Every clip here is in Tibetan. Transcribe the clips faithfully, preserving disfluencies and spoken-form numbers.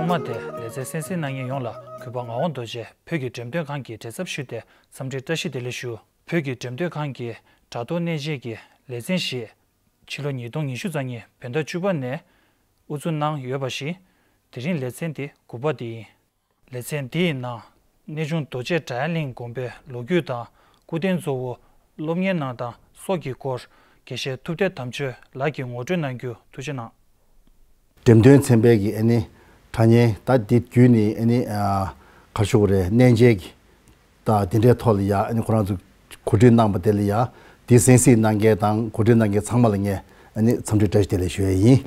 མ་དེ་ལེ་ཚན་གསན་གཟིགས་གནང་མཁན་ཡོངས་ལ་གུས་པ་ངག་དབང་རྡོ་རྗེ་བོད་ཀྱི་འགྲེམས་སྟོན་ཁང་གི་མགྲིན་ཚབ་ཞུས་ཏེ་འཚམས་འདྲི་བཀྲ་ཤིས་བདེ་ལེགས་ཞུ། བོད་ཀྱི་འགྲེམས་སྟོན་ཁང་གི་དྲ་ཐོག་གནས་མཇལ་གྱི་ལེ་ཚན་བཞི། ཕྱི་ལོ་ཉིས་སྟོང་ཉི་ཤུ་རྩ་གཉིས་བོད་ཟླ་བཅུ་པ་ནས་དབུ་འཛུགས་གནང་ཡོད་པ་བཞིན། དེ་རིང་ལེ་ཚན་འདི་དགུ་པ་དེ་ཡིན། ལེ་ཚན་འདིའི་ནང་གནས་ཆུང་རྡོ་རྗེ་བྲག་གཡང་གླིང་དགོན་པའི་ལོ་རྒྱུས་དང་སྐུ་རྟེན་གཙོ་བོ། སློབ་གཉེར་གནང་སྟངས་སོགས་ཀྱི་སྐོར་དགེ་བཤེས་ཐུབ་བསྟན་དམ་ཆོས་ལགས་ཀྱིས་ངོ་སྤྲོད་གནང་རྒྱུ་ཐུགས་རྗེ་གནང་། འགྲེམས་སྟོན་ཚན་པའི་གི་ཨ་ནི་དྲ་བརྙན་ད་འདི་བརྒྱུད་ནས་ཨ་ནི་ཨ་ག་རེ་ཞུ་དགོས་རེད། གནས་མཇལ་གྱི་ད་འདི་འདྲའི་ཐོག་ལ་ཡ་ཨ་ནི་ཁོ་རང་ཚོ་གོ་སྒྲིག་གནང་པ་དེ་ལ་ཡ་འདི་གསན་གཟིགས་གནང་མཁན་དང་གོ་སྒྲིག་གནང་མཁན་ཚང་མ་ལ་ངས་ཨ་ནི་འཚམས་འདྲི་བཀྲ་ཤིས་བདེ་ལེགས་ཞུ་ཡས་ཡིན།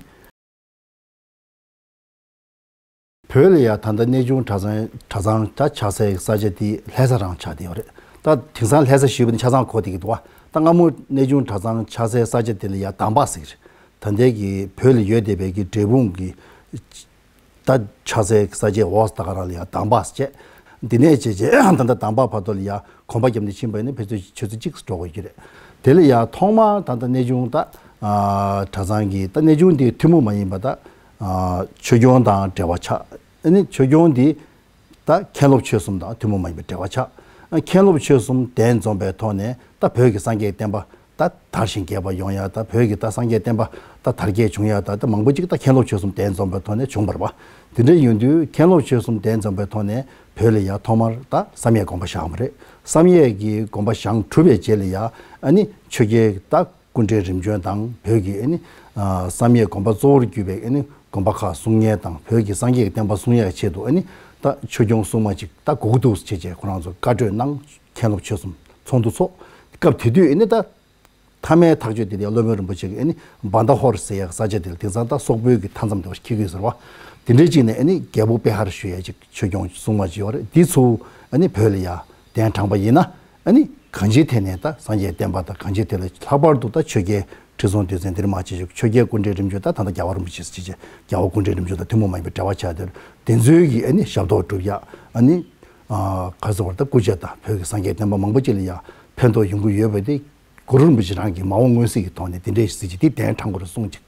བོད་ལ་ཡ་ད་ལྟ་གནས་ཆུང་གྲྭ་ཚང་གྲྭ་ཚང་ད་ཆགས་སའི་ས་ཆ་དེ་ལྷ་ས་རང་ཆགས་བསྡད་ཡོད་རེད། ད་དེང་སང་ལྷ་ས་ཞུས་པ་ནི་ཆ་ཚང་གོ་བསྡད་ཀྱི་འདུག་བ། ད་སྔ་མོ་གནས་ཆུང་གྲྭ་ཚང་ཆགས་སའི་ས་ཆ་དེ་ལ་ཡ་དམ་པ་ཟེར་གྱི་རེད། ད་ལྟའི་གི་བོད་ལ་ཡོད་བསྡད་པའི་གི་འབྲས་སྤུངས་གི་ད་ཆགས་སའི་ས་ཆའི་འོག་ད་ག་རང་ལ་ཡ་དམ་པ་ཟེར་བྱས། འདི་ནས་བྱས་བྱས་ད་ལྟ་དམ་པ་བར་དུ་ལ་ཡ་གོམ་པ་བརྒྱབ་ནས་ཕྱིན་པ་ཡིན་ན་ཕལ་ཆེར་ཆུ་ཚོད་གཅིག་འགྲོ་དགོས་ཀྱི་རེད། དེ་ལ་ཡ་ཐོག་མར་ད་ལྟ་གནས་ཆུང་ད་གྲྭ་ཚང་གི་ད་གནས་ཆུང་དེ་ཐུན་མོང་མ་ཡིན་པ་ད་ཆོས་སྐྱོང་དང་འབྲེལ་བ་ཆགས། ཨ་ནི་ཆོས་སྐྱོང་དེ་ད་མཁན་སློབ་ཆོས་གསུམ་དང་ཐུན་མོང་མ་ཡིན་པའི་འབྲེལ་བ་ཆགས། མཁན་སློབ་ཆོས་གསུམ་གདན་འཛོམས་པའི་ཐོག་ནས་ད་བོད་ཀྱི་སངས་རྒྱས་བསྟན་པ་ད་དར་ཞིང་རྒྱས་པ་ཡོང་ཡ། ད་བོད་ཀྱི་ད་སངས་རྒྱས་བསྟན་པ་ད་དར་རྒྱས་བྱུང་ཡ། ད་ད་མང་པོ་ཅིག་ད་མཁན་སློབ་ཆོས་གསུམ་གདན་འཛོམས་པའི་ཐོག་ནས་བྱུང་བ་རེད་པ། དེ་འདྲ་ཡིན་དུས་མཁན་སློབ་ཆོས་གསུམ་གདན་འཛོམས་པའི་ཐོག་ནས་བོད་ལ་ཡ་ཐོག་མར་ད་བསམ་ཡས་དགོན་པ་བཞེངས་པ་རེད། བསམ་ཡས་ཀྱི་དགོན་པ་བཞེངས་གྲུབ་པའི་རྗེས་ལ་ཡ་ཨ་ནི་ཆོས་རྒྱལ་ད་སྐུ་ཕྲེང་རིམ་བྱོན་དང་བོད་ཀྱི་ཨ་ནི་བསམ་ཡས་དགོན་པ་གཙོ་བོར་གྱུར་པའི་ཨ་ནི་དགོན་པ་ཁག་སྲུང་མཁན་དང་བོད་ཀྱི་སངས་རྒྱས་ཀྱི་བསྟན་པ་སྲུང་ཡས་ཆེད་དུ་ཨ་ནི་ད་ཆོས་སྐྱོང་སྲུང་མ་ཅིག་ད་དགོས་ཀྱི་འདུག་ཟེར་བྱས་ཁོ་རང་ཚོ་བཀའ་གྲོས་གནང་། མཁན་སློབ་ཆོས་གསུམ་ཚོགས་འདུ་ཚོགས། སྐབས་དེ་དུས་ཨ་ནི་ད་མཐའ་མའི་ཐག་གཅོད་དེ་དེ་སློབ་དཔོན་རིན་པོ་ཆེ་གིས་ཨ་ནི་བྷན་དྷ་ཧོར་ཟེར་ཡག་ས་ཆ་དེ་ལ་དེང་སང་ད་སོག་པོའི་གི་མཐའ་མཚམས་དེ་བ་འཁེལ་གྱི་ཡོད་ཟེར་བ། དེ་འདྲའི་ཅིག་ནས་ཨ་ནི་རྒྱལ་པོ་པེ་ཧར་ཞུ་ཡས་ཅིག་ཆོས་སྐྱོང་སྲུང་མ་ཅིག་ཡོད་རེད། འདི་ཚོ་ཨ་ནི་བོད་ལ་ཡ་གདན་དྲངས་པ་ཡིན་ན། ཨ་ནི་གང་ཅིའི་ཐད་ནས་ད་སངས་རྒྱས་བསྟན་པ་དང་གང་ཅིའི་ཐད་ལ་ལྷག་པར་དུ་ད་ཆོས་རྒྱལ་ཁྲི་སྲོང་ལྡེ་བཙན་འདིར་མ་བྱེད་ཆོག་ཆོས་རྒྱལ་སྐུ་ཕྲེང་རིམ་བྱོན་ད་ད་ལྟ་རྒྱལ་བ་རིན་པོ་ཆེ་ཟེར་བྱས་རྒྱལ་བ་སྐུ་ཕྲེང་རིམ་བྱོན་དང་ཐུན་མོང་མ་ཡིན་པའི་འབྲེལ་བ་ཆགས་དེར་དེ་ཚོའི་གི་ཨ་ནི་ཞབས་ཏོག་སྒྲུབ་ཡ། ཨ་ནི་ག་རེ་ཟེར་བ་ད་སྐུ་ཕྱྭ་དང་བོད་ཀྱི་སངས་རྒྱས་བསྟན་པ་མང་པོ་ཅིག་ལ་ཡ་ཕན་ཐོགས་ཡོང་གི་ཡོད་པ་དེ་གུ་རུ་རིན་པོ་ཆེ་རང་གི་མ་འོངས་མངོན་གསལ་གྱི་ཐོག་ནས་དེ་འདྲའི་གཟི་བརྗིད་དེ་གདན་དྲངས་དགོས་རེད་གསུངས་ཅིག་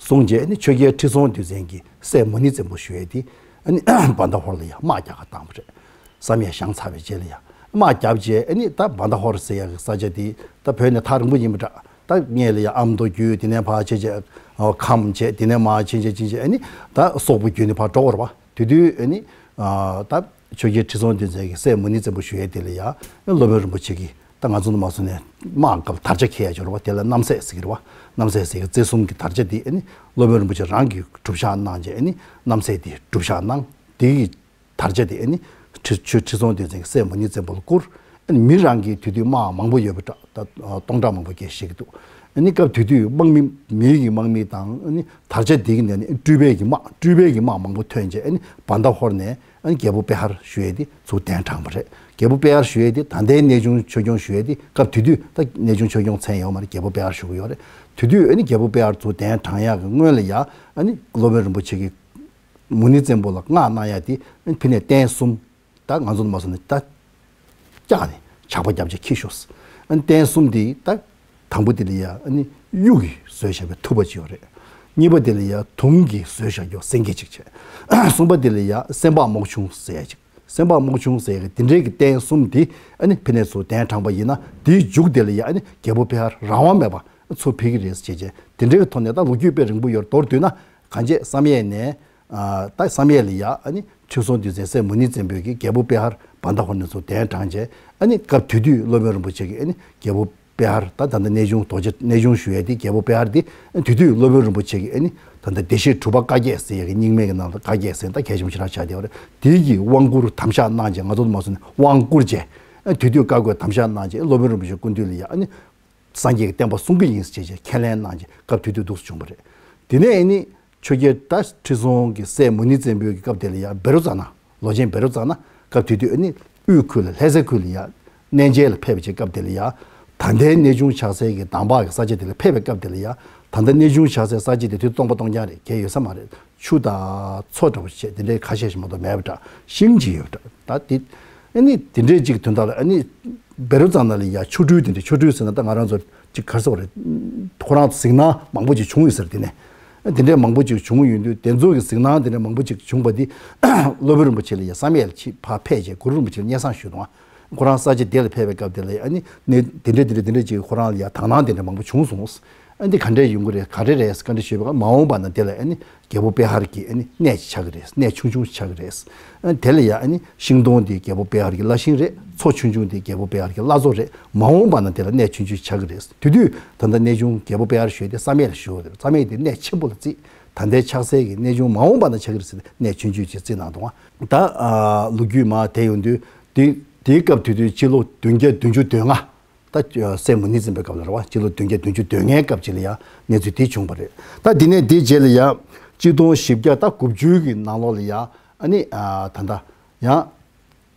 གསུངས་རྗེས་ཨ་ནི་ཆོས་རྒྱལ་ཁྲི་སྲོང་ལྡེ་བཙན་གྱི་སྲས་མུ་ནེ་བཙན་པོ་ཞུ་ཡས་དེ་ཨ་ནི་བྷན་དྷ་ཧོར་ལ་ཡ་དམག་རྒྱག་ག་བཏང་བ་རེད། བསམ་ཡས་བཞེངས་ཚར་བའི་རྗེས་ལ་ཡ་དམག་བརྒྱབ་རྗེས་ཨ་ནི་ད་བྷན་དྷ་ཧོར་ཟེར་ཡ་གི་ས་ཆ་དེ་ད་བོད་ནས་ཐག་རིང་པོ་ཡིན་པ་འདྲ། ད་སྔོན་ལ་ཡ་ཨ་མདོ་བརྒྱུད་དེ་ནས་ཕར་ཕྱིན་བྱས་ཁམས་བྱས་དེ་ནས་མར་ཕྱིན་བྱས་ཕྱིན་བྱས་ཨ་ནི་ད་སོག་པོ་བརྒྱུད་ནས་ཕར་འགྲོ་དགོས་རེད་པ། དེ་དུས་ཨ་ནི་ད་ཆོས་རྒྱལ་ཁྲི་སྲོང་ལྡེ་བཙན་གྱི་སྲས་མུ་ནེ་བཙན་པོ་ཞུ་ཡས་དེ་ལ་ཡ་སློབ་དཔོན་རིན་པོ་ཆེ་གིས་ད་ང་ཚོ་ནང་མ་སོང་ནས་དམག་སྐབས་དར་ཆ་འཁྱེར་ཡ་ཅིག་ཡོད་རེད་པ། དེ་ལ་རྣམ་སྲས་ཟེར་གྱི་རེད་པ། རྣམ་སྲས་ཟེར་གྱི་རྩེ་གསུམ་གྱི་དར་ཆ་དེ་ཨ་ནི་སློབ་དཔོན་རིན་པོ་ཆེ་རང་གིས་སྒྲུབ་ཞག་གནང་རྗེས་ཨ་ནི་རྣམ་སྲས་དེས་སྒྲུབ་ཞག་གནང་། དེ་གི་དར་ཆ་དེ་ཨ་ནི་ཁྲི་ཆོས་ཁྲི་སྲོང་ལྡེ་བཙན་གྱི་སྲས་མུ་ནེ་བཙན་པོ་ལ་བསྐུར། ཨ་ནི་མི་རང་གི་དེ་དུས་དམག་མང་པོ་ཡོད་པ་འདྲ། ད་སྟོང་ཕྲག་མང་པོ་སྐད་བཤད་ཀྱི་འདུག་ཨ་ནི་སྐབས་དེ་དུས་དམག་མི་མིའི་གི་དམག་མི་དང་ཨ་ནི་དར་ཆ་དེ་གི་ནང་ནས་སྤྲུལ་པའི་གི་དམག་སྤྲུལ་པའི་གི་དམག་མང་པོ་ཐོན་རྗེས་ཨ་ནི་བྷན་དྷ་ཧོར་ནས་ཨ་ནི་རྒྱལ་པོ་པེ་ཧར་ཞུ་ཡས་དེ་ཚུར་གདན་དྲངས་པ་རེད། རྒྱལ་པོ་པེ་ཧར་ཞུ་ཡས་དེ་ད་ལྟའི་གནས་ཆུང་ཆོས་སྐྱོང་ཞུ་ཡས་དེ་སྐབས་དེ་དུས་ད་གནས་ཆུང་ཆོས་སྐྱོང་མཚན་ཡོད་མ་རེད། རྒྱལ་པོ་པེ་ཧར་ཞུ་གི་ཡོད་རེད། དེ་དུས་ཨ་ནི་རྒྱལ་པོ་པེ་ཧར་ཚུར་གདན་དྲངས་ཡག་གི་སྔོན་ལ་ཡ་ཨ་ནི་སློབ་དཔོན་རིན་པོ་ཆེ་གིས་མུ་ནེ་བཙན་པོ་ལ་མངགས་གནང་ཡ་དེ་ཕི་ནས་རྟེན་གསུམ། ད་ང་ཚོ་མ་སོང་ནས་ད་བཀྱགས་ནས་ཇག་པ་བརྒྱབ་བྱས་ཁྱེར་ཤོག་ཟེར། ཨ་ནི་རྟེན་གསུམ་དེ་ད་དང་པོ་དེ་ལ་ཡ་ཨ་ནི་གཡུ་གིས་བཟོས་བཞག་པའི་ཐུབ་པ་ཅིག་ཡོད་རེད། གཉིས་པ་དེ་ལ་ཡ་དུང་གིས་བཟོས་བཞག་རྒྱུ་སེང་གེ་ཅིག་བྱས། གསུམ་པ་དེ་ལ་ཡ་སེམས་དཔའ་རྨོག་ཆུང་ཟེར་ཡ་ཅིག་སེམས་དཔའ་རྨོག་ཆུང་ཟེར་ཡ་གི་དེ་འདྲའི་གི་རྟེན་གསུམ་དེ་ཨ་ནི་ཕི་ནས་ཚུར་གདན་དྲངས་པ་ཡིན་ན་དེའི་མཇུག་དེ་ལ་ཡ་ཨ་ནི་རྒྱལ་པོ་པེ་ཧར་རང་དབང་མེད་པ་ཚུར་ཕེབས་ཀྱི་རེད་ཟེར་བྱས་བྱས་དེ་འདྲའི་གི་ཐོག་ནས་ད་ལོ་རྒྱུས་དཔེ་རིང་པོ་ཡོད་རེད། མདོར་བསྡུས་ན་གང་བྱས་བསམ་ཡས་ནས། ཨ་ད་བསམ་ཡས་ལ་ཡ་ཨ་ནི་ཁྲི་སྲོང་ལྡེ་བཙན་སྲས་མུ་ནེ་བཙན་པོས་ཀྱིས་རྒྱལ་པོ་པེ་ཧར་བྷན་དྷ་ཧོར་ནས་ཚུར་གདན་དྲངས་བྱས། ཨ་ནི་སྐབས་དེ་དུས་སློབ་དཔོན་རིན་པོ་ཆེ་གིས་ཨ་ནི་རྒྱལ་པོ་པེ་ཧར་ད་ད་ལྟ་གནས་ཆུང་རྡོ་རྗེ་གནས་ཆུང་ཞུ་ཡས་དེ་རྒྱལ་པོ་པེ་ཧར་དེ་ཨ་ནི་དེ་དུས་སློབ་དཔོན་རིན་པོ་ཆེ་གིས་ཨ་ནི་ད་ལྟ་བདེ་གཤེགས་གྲུབ་པ་བཀའ་བརྒྱད་ཟེར་ཡས་ཀྱི་རྙིང་མའི་གི་ནང་ལ་བཀའ་བརྒྱད་ཟེར་ད་གལ་ཆེན་པོ་ཞེ་དྲག་ཆགས་བསྡད་ཡོད་རེད། དེའི་གི་དབང་བསྐུར་དམ་བཞག་གནང་བྱས་ང་ཚོ་མ་སོང་ནས་དབང་བསྐུར་བྱས། ཨ་དེ་དུས་བཀའ་བསྒོས་དམ་བཞག་གནང་བྱས་སློབ་དཔོན་རིན་པོ་ཆེ་སྐུ་མདུན་ལ་ཡ་ཨ་ནི། སངས་རྒྱས་ཀྱི་བསྟན་པ་སྲུང་གི་ཡིན་ཟེར་བྱས་ཁས་ལེན་གནང་རྗེས་སྐབས་དེ་དུས་འདུག་སེ་བྱུང་བ་རེད། དེ་ནས་ཨ་ནི་ཆོས་རྒྱལ་ད་ཁྲི་སྲོང་གི་སྲས་མུ་ནེ་བཙན་པོའི་གི་སྐབས་དེ་ལ་ཡ་བཻ་རོ་ཙ་ན་ལོ་ཆེན་བཻ་རོ་ཙ་ན་སྐབས་དེ་དུས་ཨ་ནི་དབུས་ཁུལ་ལ་ལྷ་སའི་ཁུལ་ལ་ཡ་གནས་མཇལ་ལ་ཕེབས་པའི་སྐབས་དེ་ལ་ཡ་ད་ལྟའི་གནས་ཆུང་ཆགས་སའི་གི་དམ་པ་གི་ས་ཆ་དེ་ལ་ཕེབས་པའི་སྐབས་དེ་ལ་ཡ་ད་ལྟ་གནས་ཆུང་ཆགས་སའི་ས་ཆ་དེ་དུས་སྟོང་པ་སྟོང་རྐྱང་རེད། གས་ཡོད་ས་མ་རེད། ཆུ་དང་མཚོ་འདྲ་བོ་བྱས་དེ་འདྲའི་ཁ་ཤས་ཤིག་མ་གཏོགས་མེད་པ་འདྲ། ཤིང་གཅིག་ཡོད་པ་འདྲ། ད་དེ་ཨ་ནི་དེ་འདྲའི་གཅིག་དོན་དག་ལ་ཨ་ནི་བཻ་རོ་ཙ་ན་ལ་ཡ་ཆོ་འཕྲུལ་དེ་འདྲའི་ཆོ་འཕྲུལ་ཟེར་ན་ད་ང་རང་ཚོ་གཅིག་ག་རེ་ཟེར་དགོས་རེད། ཁོ་རང་ཚོ་གཟིགས་སྣང་མང་པོ་ཅིག་བྱུང་ཡོད་ཟེར། དེ་ནས་ དེ་འདྲའི་མང་པོ་ཅིག་བྱུང་ཡོང་དུས་དེ་ཚོ་གི་གཟིགས་སྣང་དེ་འདྲའི་མང་པོ་ཅིག་བྱུང་པ་དེ་སློབ་དཔོན་རིན་པོ་ཆེ་ལ་ཡ་བསམ་ཡས་ལ་ཕྱིར་ཕར་ཕེབས་བྱས་གུ་རུ་རིན་པོ་ཆེ་ལ་སྙན་སེང་ཞུས་འདུག་ཁོ་རང་ས་ཆ་དེ་ལ་ཕེབས་པའི་སྐབས་དེ་ལ་ཨ་ནི་ནི་དེ་འདྲ་དེ་འདྲ་དེ་འདྲ་ཅིག་ཁོ་རང་ལ་ཡ་དག་སྣང་དེ་འདྲ་མང་པོ་བྱུང་སོང་། ཨ་འདི་ག་འདྲས་ཡོང་གི་རེད་ག་རེ་རེད་བཀའ་འདྲི་ཞུས་པའི་སྐབས་མ་འོངས་པ་ན་དེ་ལ་ཨ་ནི་རྒྱལ་པོ་པེ་ཧར་གྱི་ཨ་ནི་གནས་ཆགས་ཀྱི་རེད། གནས་ཆུང་ཆུང་ཆགས་ཀྱི་རེད། ཨ་དེ་ལ་ཡ་ཨ་ནི་ཤིང་སྡོང་དེ་རྒྱལ་པོ་པེ་ཧར་གྱི་བླ་ཤིང་རེད། མཚོ་ཆུང་ཆུང་དེ་རྒྱལ་པོ་པེ་ཧར་གྱི་བླ་མཚོ་རེད། མ་འོངས་པ་ན་དེ་ལ་གནས་ཆུང་ཆུང་ཆགས་ཀྱི་རེད། དེ་དུས་ད་ལྟ་གནས་ཆུང་རྒྱལ་པོ་པེ་ཧར་ཞུས་ཏེ་བསམ་ཡས་ལ་ཞུ་བ་རེད། བསམ་ཡས་དེ་གནས་ཆེན་པོ་ལ་བརྩིས། ད་ལྟའི་ཆགས་སའི་གི་གནས་ཆུང་མ་འོངས་པ་ན་ཆགས་ཀྱི་རེད་ཟེར་ཏེ་གནས་ཆུང་ཆུང་ཅིག་བརྩིས་གནང་འདུག་ད་ཨ་ལོ་རྒྱུས་མ་དེ་ཡོང་དུས་དེ་དེའི་སྐབས་དེ་དུས་སྤྱི་ལོ་བདུན་བརྒྱ་བདུན་ཅུ་དོན་ལྔ། ད་སྲས་མུ་ནེ་བཙན་པའི་སྐབས་ལ་རེད་བ། སྤྱི་ལོ་བདུན་བརྒྱ་བདུན་ཅུ་དོན་ལྔའི་སྐབས་ཅིག་ལ་ཡ་གནས་ཚུལ་དེ་བྱུང་བ་རེད། ད་དེ་ནས་དེའི་རྗེས་ལ་ཡ་གཅིག་སྟོང་བཞི་བརྒྱ་ད་དགུ་བཅུ་གི་ནང་ལོགས་ལ་ཡ་ཨ་ནི་ཨ་ད་ལྟ་ཡང་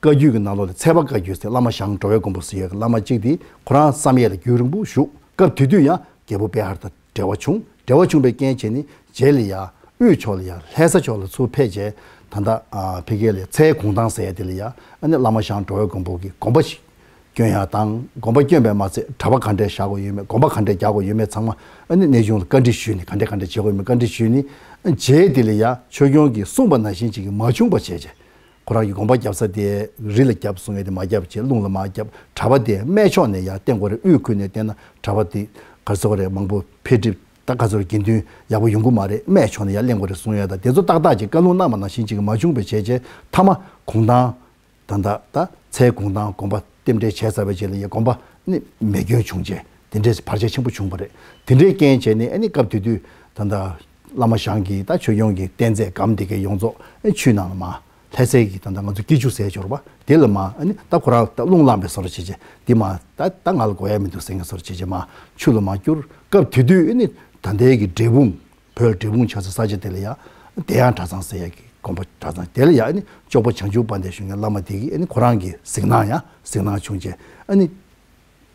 བཀའ་བརྒྱུད་ཀྱི་ནང་ལོགས་ལ་ཚལ་པ་བཀའ་བརྒྱུད་ཟེར་བླ་མ་ཞང་འགྲོ་བའི་མགོན་པོ་ཟེར་ཡ་གི་བླ་མ་གཅིག་དེ་ཁོ་རང་བསམ་ཡས་ལ་རྒྱུན་རིང་པོ་བཞུགས། སྐབས་དེ་དུས་ཡང་རྒྱལ་པོ་པེ་ཧར་དང་འབྲེལ་བ་བྱུང་། འབྲེལ་བ་བྱུང་བའི་རྐྱེན་བྱས་ནི་རྗེས་ལ་ཡ་དབུས་ཕྱོགས་ལ་ཡ་ལྷ་ས་ཕྱོགས་ལ་ཚུར་ཕེབས་རྗེས་ད་ལྟ་ཨ་ཕ་གི་ལ་ཚལ་གུང་ཐང་ཟེར་ཡ་དེ་ལ་ཡ་ཨ་ནི་བླ་མ་ཞང་འགྲོ་བའི་མགོན་པོ་གི་དགོན་པ་ཞིག་བསྐྱོན་ཡ་དང་། དགོན་པ་བསྐྱོན་པས་མ་ཚད་གྲྭ་པ་ག་འདྲས་བཞག་དགོས་ཡོད་མེད། དགོན་པ་ག་འདྲས་རྒྱག་དགོས་ཡོད་མེད་ཚང་མ་ཨ་ནི་གནས་ཆུང་ལ་བཀའ་འདྲི་ཞུས་ནས་ག་འདྲས་ག་འདྲས་བྱེད་དགོས་ཡོད་མེད་བཀའ་འདྲི་ཞུས་ནས། རྗེས་དེ་ལ་ཡ་ཆོས་སྐྱོང་གིས་གསུངས་པ་ནང་བཞིན་ཅིག་གིས་མ་བྱུང་བ་བྱས་རྗེས་ཁོ་རང་གི་དགོན་པ་རྒྱབ་ས་དེ་རི་ལ་རྒྱབ་གསུང་ཡས་དེ་མ་རྒྱབ་བྱས་རླུང་ལ་མ་རྒྱབ། གྲྭ་པ་དེ་སྨད་ཕྱོགས་ནས་ཡར་བསྟན་དགོས་རེད། དབུས་ཁུལ་ནས་བསྟན་ན་གྲྭ་པ་དེ་ག་རེ་ཟེར་དགོས་རེད། མང་པོ་འཕེལ་འགྲིབ་ད་ག་ཚོད་དགེ་འདུན་ཡག་པོ་ཡོང་གི་མ་རེད། སྨད་ཕྱོགས་ནས་ཡར་གླེང་དགོས་རེད་གསུང་ཡས་དང་དེ་ཚོ་ཏག་ཏག་ཅིག་བཀའ་ལུང་གནང་བ་ནང་བཞིན་ཅིག་གིས་མ་བྱུང་བ་བྱས་རྗེས་མཐའ་མ་གུང་ཐང་ད་ད་ད་ཚལ་གུང་ཐང་དགོན་པ་རྟེན་འབྲེལ་བྱས་ཚར་བའི་རྗེས་ལ་ཡ་དགོན་པ་ནི་མེ་སྐྱོན་བྱུང་རྗེས་དེ་འདྲའི་བར་ཆད་ཆེན་པོ་བྱུང་བ་རེད། དེ་འདྲའི་རྐྱེན་བྱས་ནས་ཨ་ནི་སྐབས་དེ་དུས་ད་ལྟ་བླ་མ་ཞང་གིས་ད་ཆོས་སྐྱོང་གི་རྟེན་རྫས་སྒམ་དེ་གའི་ཡོངས་རྫོགས་ཨ་ཆུའི་ནང་ལ་མར་ལྷ་སའི་གི་ད་ལྟ་ང་ཚོ་སྐྱིད་ཆུ་ཟེར་འབྱོར་བ་དེ་ལ་མར་ཨ་ནི་ད་ཁོ་རང་ད་རླུང་ལངས་པའི་བཟོ་འདྲ་བྱས་རྗེས་དེ་མར་ད་ད་ང་ལ་དགོས་ཡ་མི་འདུག་ཟེར་མཁན་བཟོ་འདྲ་བྱས་རྗེས་མར་ཆུ་ལ་མར་བསྐྱུར། སྐབས་དེ་དུས་ཨ་ནི་ད་ལྟའི་གི་འབྲས་སྤུངས་བོད་འབྲས་སྤུངས་ཆགས་སའི་ས་ཆ་དེ་ལ་ཡ་བདེ་དབྱངས་གྲྭ་ཚང་ཟེར་ཡ་གི་དགོན་པ་གྲྭ་ཚང་དེ་ལ་ཡ་ཨ་ནི་ཅོག་པ་བྱང་ཆུབ་དཔལ་ལྡན་ཞུ་མཁན་བླ་མ་དེ་གིས་ཨ་ནི་ཁོ་རང་གི་གཟིགས་སྣང་ཡང་གཟིགས་སྣང་བྱུང་རྗེས་ཨ་ནི་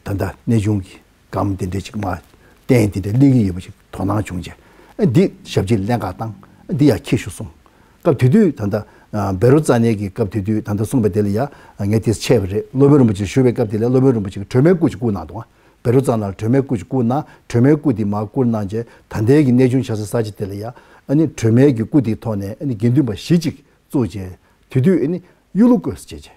ད་ལྟ་གནས་ཆུང་གི་སྒམ་དེ་འདྲ་ཅིག་མར་རྟེན་དེ་འདྲ་སླེབས་ཀྱི་ཡོད་པ་ཅིག་དོ་སྣང་བྱུང་རྗེས་ཨ་འདི་ཞབས་ཕྱི་ལེན་ག་བཏང་། ཨ་འདི་ཡ་འཁྱེར་ཤོག་གསུངས། སྐབས་དེ་དུས་ད་ལྟ་ཨ་བཻ་རོ་ཙ་ནའི་གི་སྐབས་དེ་དུས་ད་ལྟ་གསུངས་པ་དེ་ལ་ཡ་ངས་དེ་འཆད་པ་རེད། སློབ་དཔོན་རིན་པོ་ཆེ་བཞུགས་པའི་སྐབས་དེ་ལ་སློབ་དཔོན་རིན་པོ་ཆེ་གིས་སྒྲོལ་མའི་སྐུ་ཅིག་བསྐུར་གནང་འདུག་ཨ། བཻ་རོ་ཙ་ན་ལ་སྒྲོལ་མའི་སྐུ་ཅིག་བསྐུར་གནང་། སྒྲོལ་མའི་སྐུ་དེ་མར་བསྐུར་གནང་རྗེས་ད་ལྟའི་གི་གནས་ཆུང་ཆགས་སའི་ས་ཆ་དེ་ལ་ཡ་ཨ་ནི་སྒྲོལ་མའི་གི་སྐུ་དེའི་ཐོག་ནས་ཨ་ནི་དགེ་འདུན་པ་བཞི་ཅིག་བཙུགས་རྗེས་དེ་དུས་ཨ་ནི་གཡུ་ལོ་བརྐོས་སོ་བྱས་རྗེས་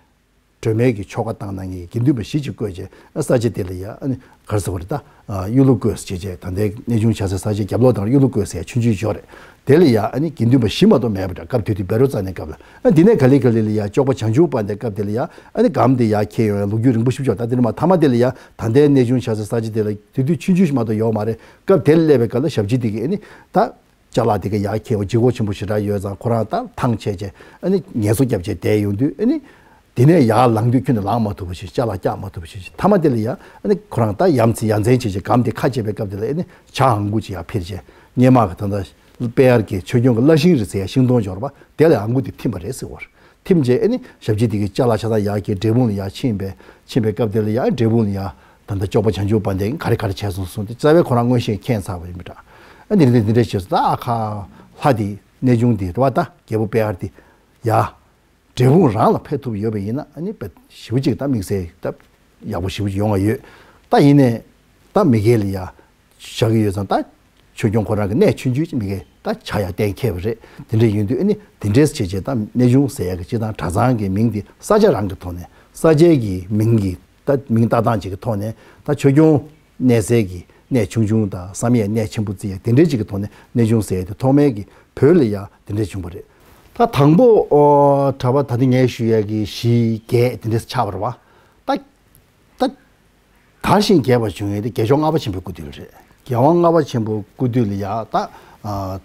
སྒྲོལ་མའི་གི་ཆོ་ག་བཏང་གནང་མཁན་གྱི་དགེ་འདུན་པ་བཞི་ཅིག་བསྐོས་རྗེས་ཨ་ས་ཆ་དེ་ལ་ཡ་ཨ་ནི་ག་རེ་ཟེར་དགོས་རེད། ད་གཡུ་ལོ་བརྐོས་སོ་བྱས་རྗེས་ད་ལྟའི་གནས་ཆུང་ཆགས་སའི་ས་ཆའི་རྒྱབ་ལོགས་དང་གཡུ་ལོ་བརྐོས་ཟེར་ཡ་ཆུང་ཆུང་ཅིག་ཡོད་རེད། དེ་ལ་ཡ་ཨ་ནི་དགེ་འདུན་པ་བཞི་མ་གཏོགས་མེད་པ་འདྲ། སྐབས་དེ་དུས་བཻ་རོ་ཙ་ནའི་སྐབས་ལ། ཨ་འདི་ནས་ག་ལེ་ག་ལེ་ལ་ཡ་ཅོག་པ་བྱང་ཆུབ་དཔལ་ལྡན་སྐབས་དེ་ལ་ཡ་ཨ་ནི་སྒམ་དེ་ཡར་འཁྱེར་ཡོང་ཡ་ལོ་རྒྱུས་རིང་པོ་ཞིག་ཡོད། ད་དེ་ནས་མར་མཐའ་མ་དེ་ལ་ཡ་ད་ལྟའི་གནས་ཆུང་ཆགས་སའི་ས་ཆ་དེ་ལ་དེ་དུས་ཆུང་ཆུང་ཞིག་མ་གཏོགས་ཡོད་མ་རེད། སྐབས་དེ་ལ་སླེབས་པའི་སྐབས་ལ་ཞབས་ཕྱི་དེ་གིས་ཨ་ནི་ད་ཅ་ལག་དེ་ག་ཡར་འཁྱེར་བ་ལྗིད་ཁོག་ཆེན་པོ་ཞེ་དྲག་ཡོད་ཙང་ཁོ་རང་ད་ཐང་ཆད་བྱས་ཨ་ནི་ངལ་གསོ་བརྒྱབ་བྱས་བསྡད་ཡོང་དུས་ཨ་ནི་དེ་ནས་ཡར་ལངས་དུས་ཁྱོན་ནས་ལངས་མ་ཐུབ་པ་ཞིག་ཅ་ལག་བཀྱག་མ་ཐུབ་པ་ཞིག་མཐའ་མ་དེ་ལ་ཡ་ཨ་ནི་ཁོ་རང་ད་ཡ་མཚན་ཡ་མཚན་བྱས་བྱས་སྒམ་དེ་ཁ་ཕྱེ་བའི་སྐབས་དེ་ལ་ཨ་ནི་བྱ་ཨང་གུ་ཅིག་ཡར་འཕུར་བྱས་སྔོན་མ་གི་ད་ལྟ་པེ་ཧར་གྱི་ཆོས་སྐྱོང་གི་བླ་ཤིང་རེད་ཟེར་ཡ་ཤིང་སྡོང་འབྱོར་བ་དེ་ལ་ཨང་གུ་དེ་ཐིམ་པ་རེད་ཟེར་བ་རེད། ཐིམ་རྗེས་ཨ་ནི་ཞབས་ཕྱི་དེ་གིས་ཅ་ལག་ཆ་ཚང་ཡར་འཁྱེར་འབྲས་སྤུངས་ལ་ཡར་ཕྱིན་པས། ཕྱིན་པའི་སྐབས་དེ་ལ་ཡ་འབྲས་སྤུངས་ལ་ཡ་ད་ལྟ་ཅོག་པ་བྱང་ཆུབ་དཔལ་ལྡན་གྱིས་ག་རེ་ག་རེ་བྱས་སོང་གསུངས་ཏེ་རྩ་བའི་ཁོ་རང་མངོན་ཤེས་མཁྱེན་ཚར་བ་ཡིན་པ་འདྲ། ཨ་འདི་འདྲ་འདི་འདྲ་བྱས་སོང་། ད་ཨ་ཁ་ལྷ་དེ་གནས་ཆུང་དེ་རེད་བ། ད་རྒྱལ་པོ་པེ་ཧར་དེ་ཡ་འབྲས་སྤུངས་རང་ལ་ཕེབས་ཐུབ་ཡོད་པ་ཡིན་ན་ཨ་ནི་དཔེ་ཞེ་པོ་ཅིག་ད་དམིགས་བསལ་ད་ཡག་པོ་ཞེ་པོ་ཅིག་ཡོང་བ་ཡོད། ད་ཡིན་ནའི་ད་མི་སྒེར་ལ་ཡ་བཞག་གི་ཡོད་ཙང་ད་ཆོས་སྐྱོང་ཁོ་རང་གི་གནས་ཆུང་ཆུང་ཅིག་མི་སྒེར་ད་ཆ་ཡ་གཏན་འཁེལ་བ་རེད། དེ་འདྲ་ཡིན་དུས་ཨ་ནི་དེ་འདྲས་བྱས་བྱས་ད་གནས་ཆུང་ཟེར་ཡ་གི་སྤྱིར་བཏང་གྲྭ་ཚང་གི་མིང་དེ་ས་ཆ་རང་གི་ཐོག་ནས་ས་ཆའི་གི་མིང་གི་ད་མིང་བཏགས་སྟངས་ཅིག་གི་ཐོག་ནས་ད་ཆོས་སྐྱོང་གནས་སའི་གི་གནས་ཆུང་ཆུང་དང་བསམ་ཡས་གནས་ཆེན་པོ་བརྩི་ཡ་དེ་འདྲའི་ཅིག་གི་ཐོག་ནས་གནས་ཆུང་ཟེར་ཡ་དེ་ཐོག་མའི་གི་བོད་ལ་ཡ་དེ་འདྲས་བྱུང་བ་རེད། ད་དང་པོ་ཨོ་གྲྭ་པ་ད་ལྟ་ངས་ཞུ་ཡ་གི་བཞི་བརྒྱད་དེ་འདྲས་ཆགས་པ་རེད་བ། ད་ད་དར་ཞིང་རྒྱས་པར་བྱུང་ཡོད་དེ་རྒྱལ་མཆོག་ལྔ་པ་ཆེན་པོའི་སྐུ་དུས་ལ་རེད། རྒྱལ་དབང་ལྔ་པ་ཆེན་པོའི་སྐུ་དུས་ལ་ཡ་ད་ཨ་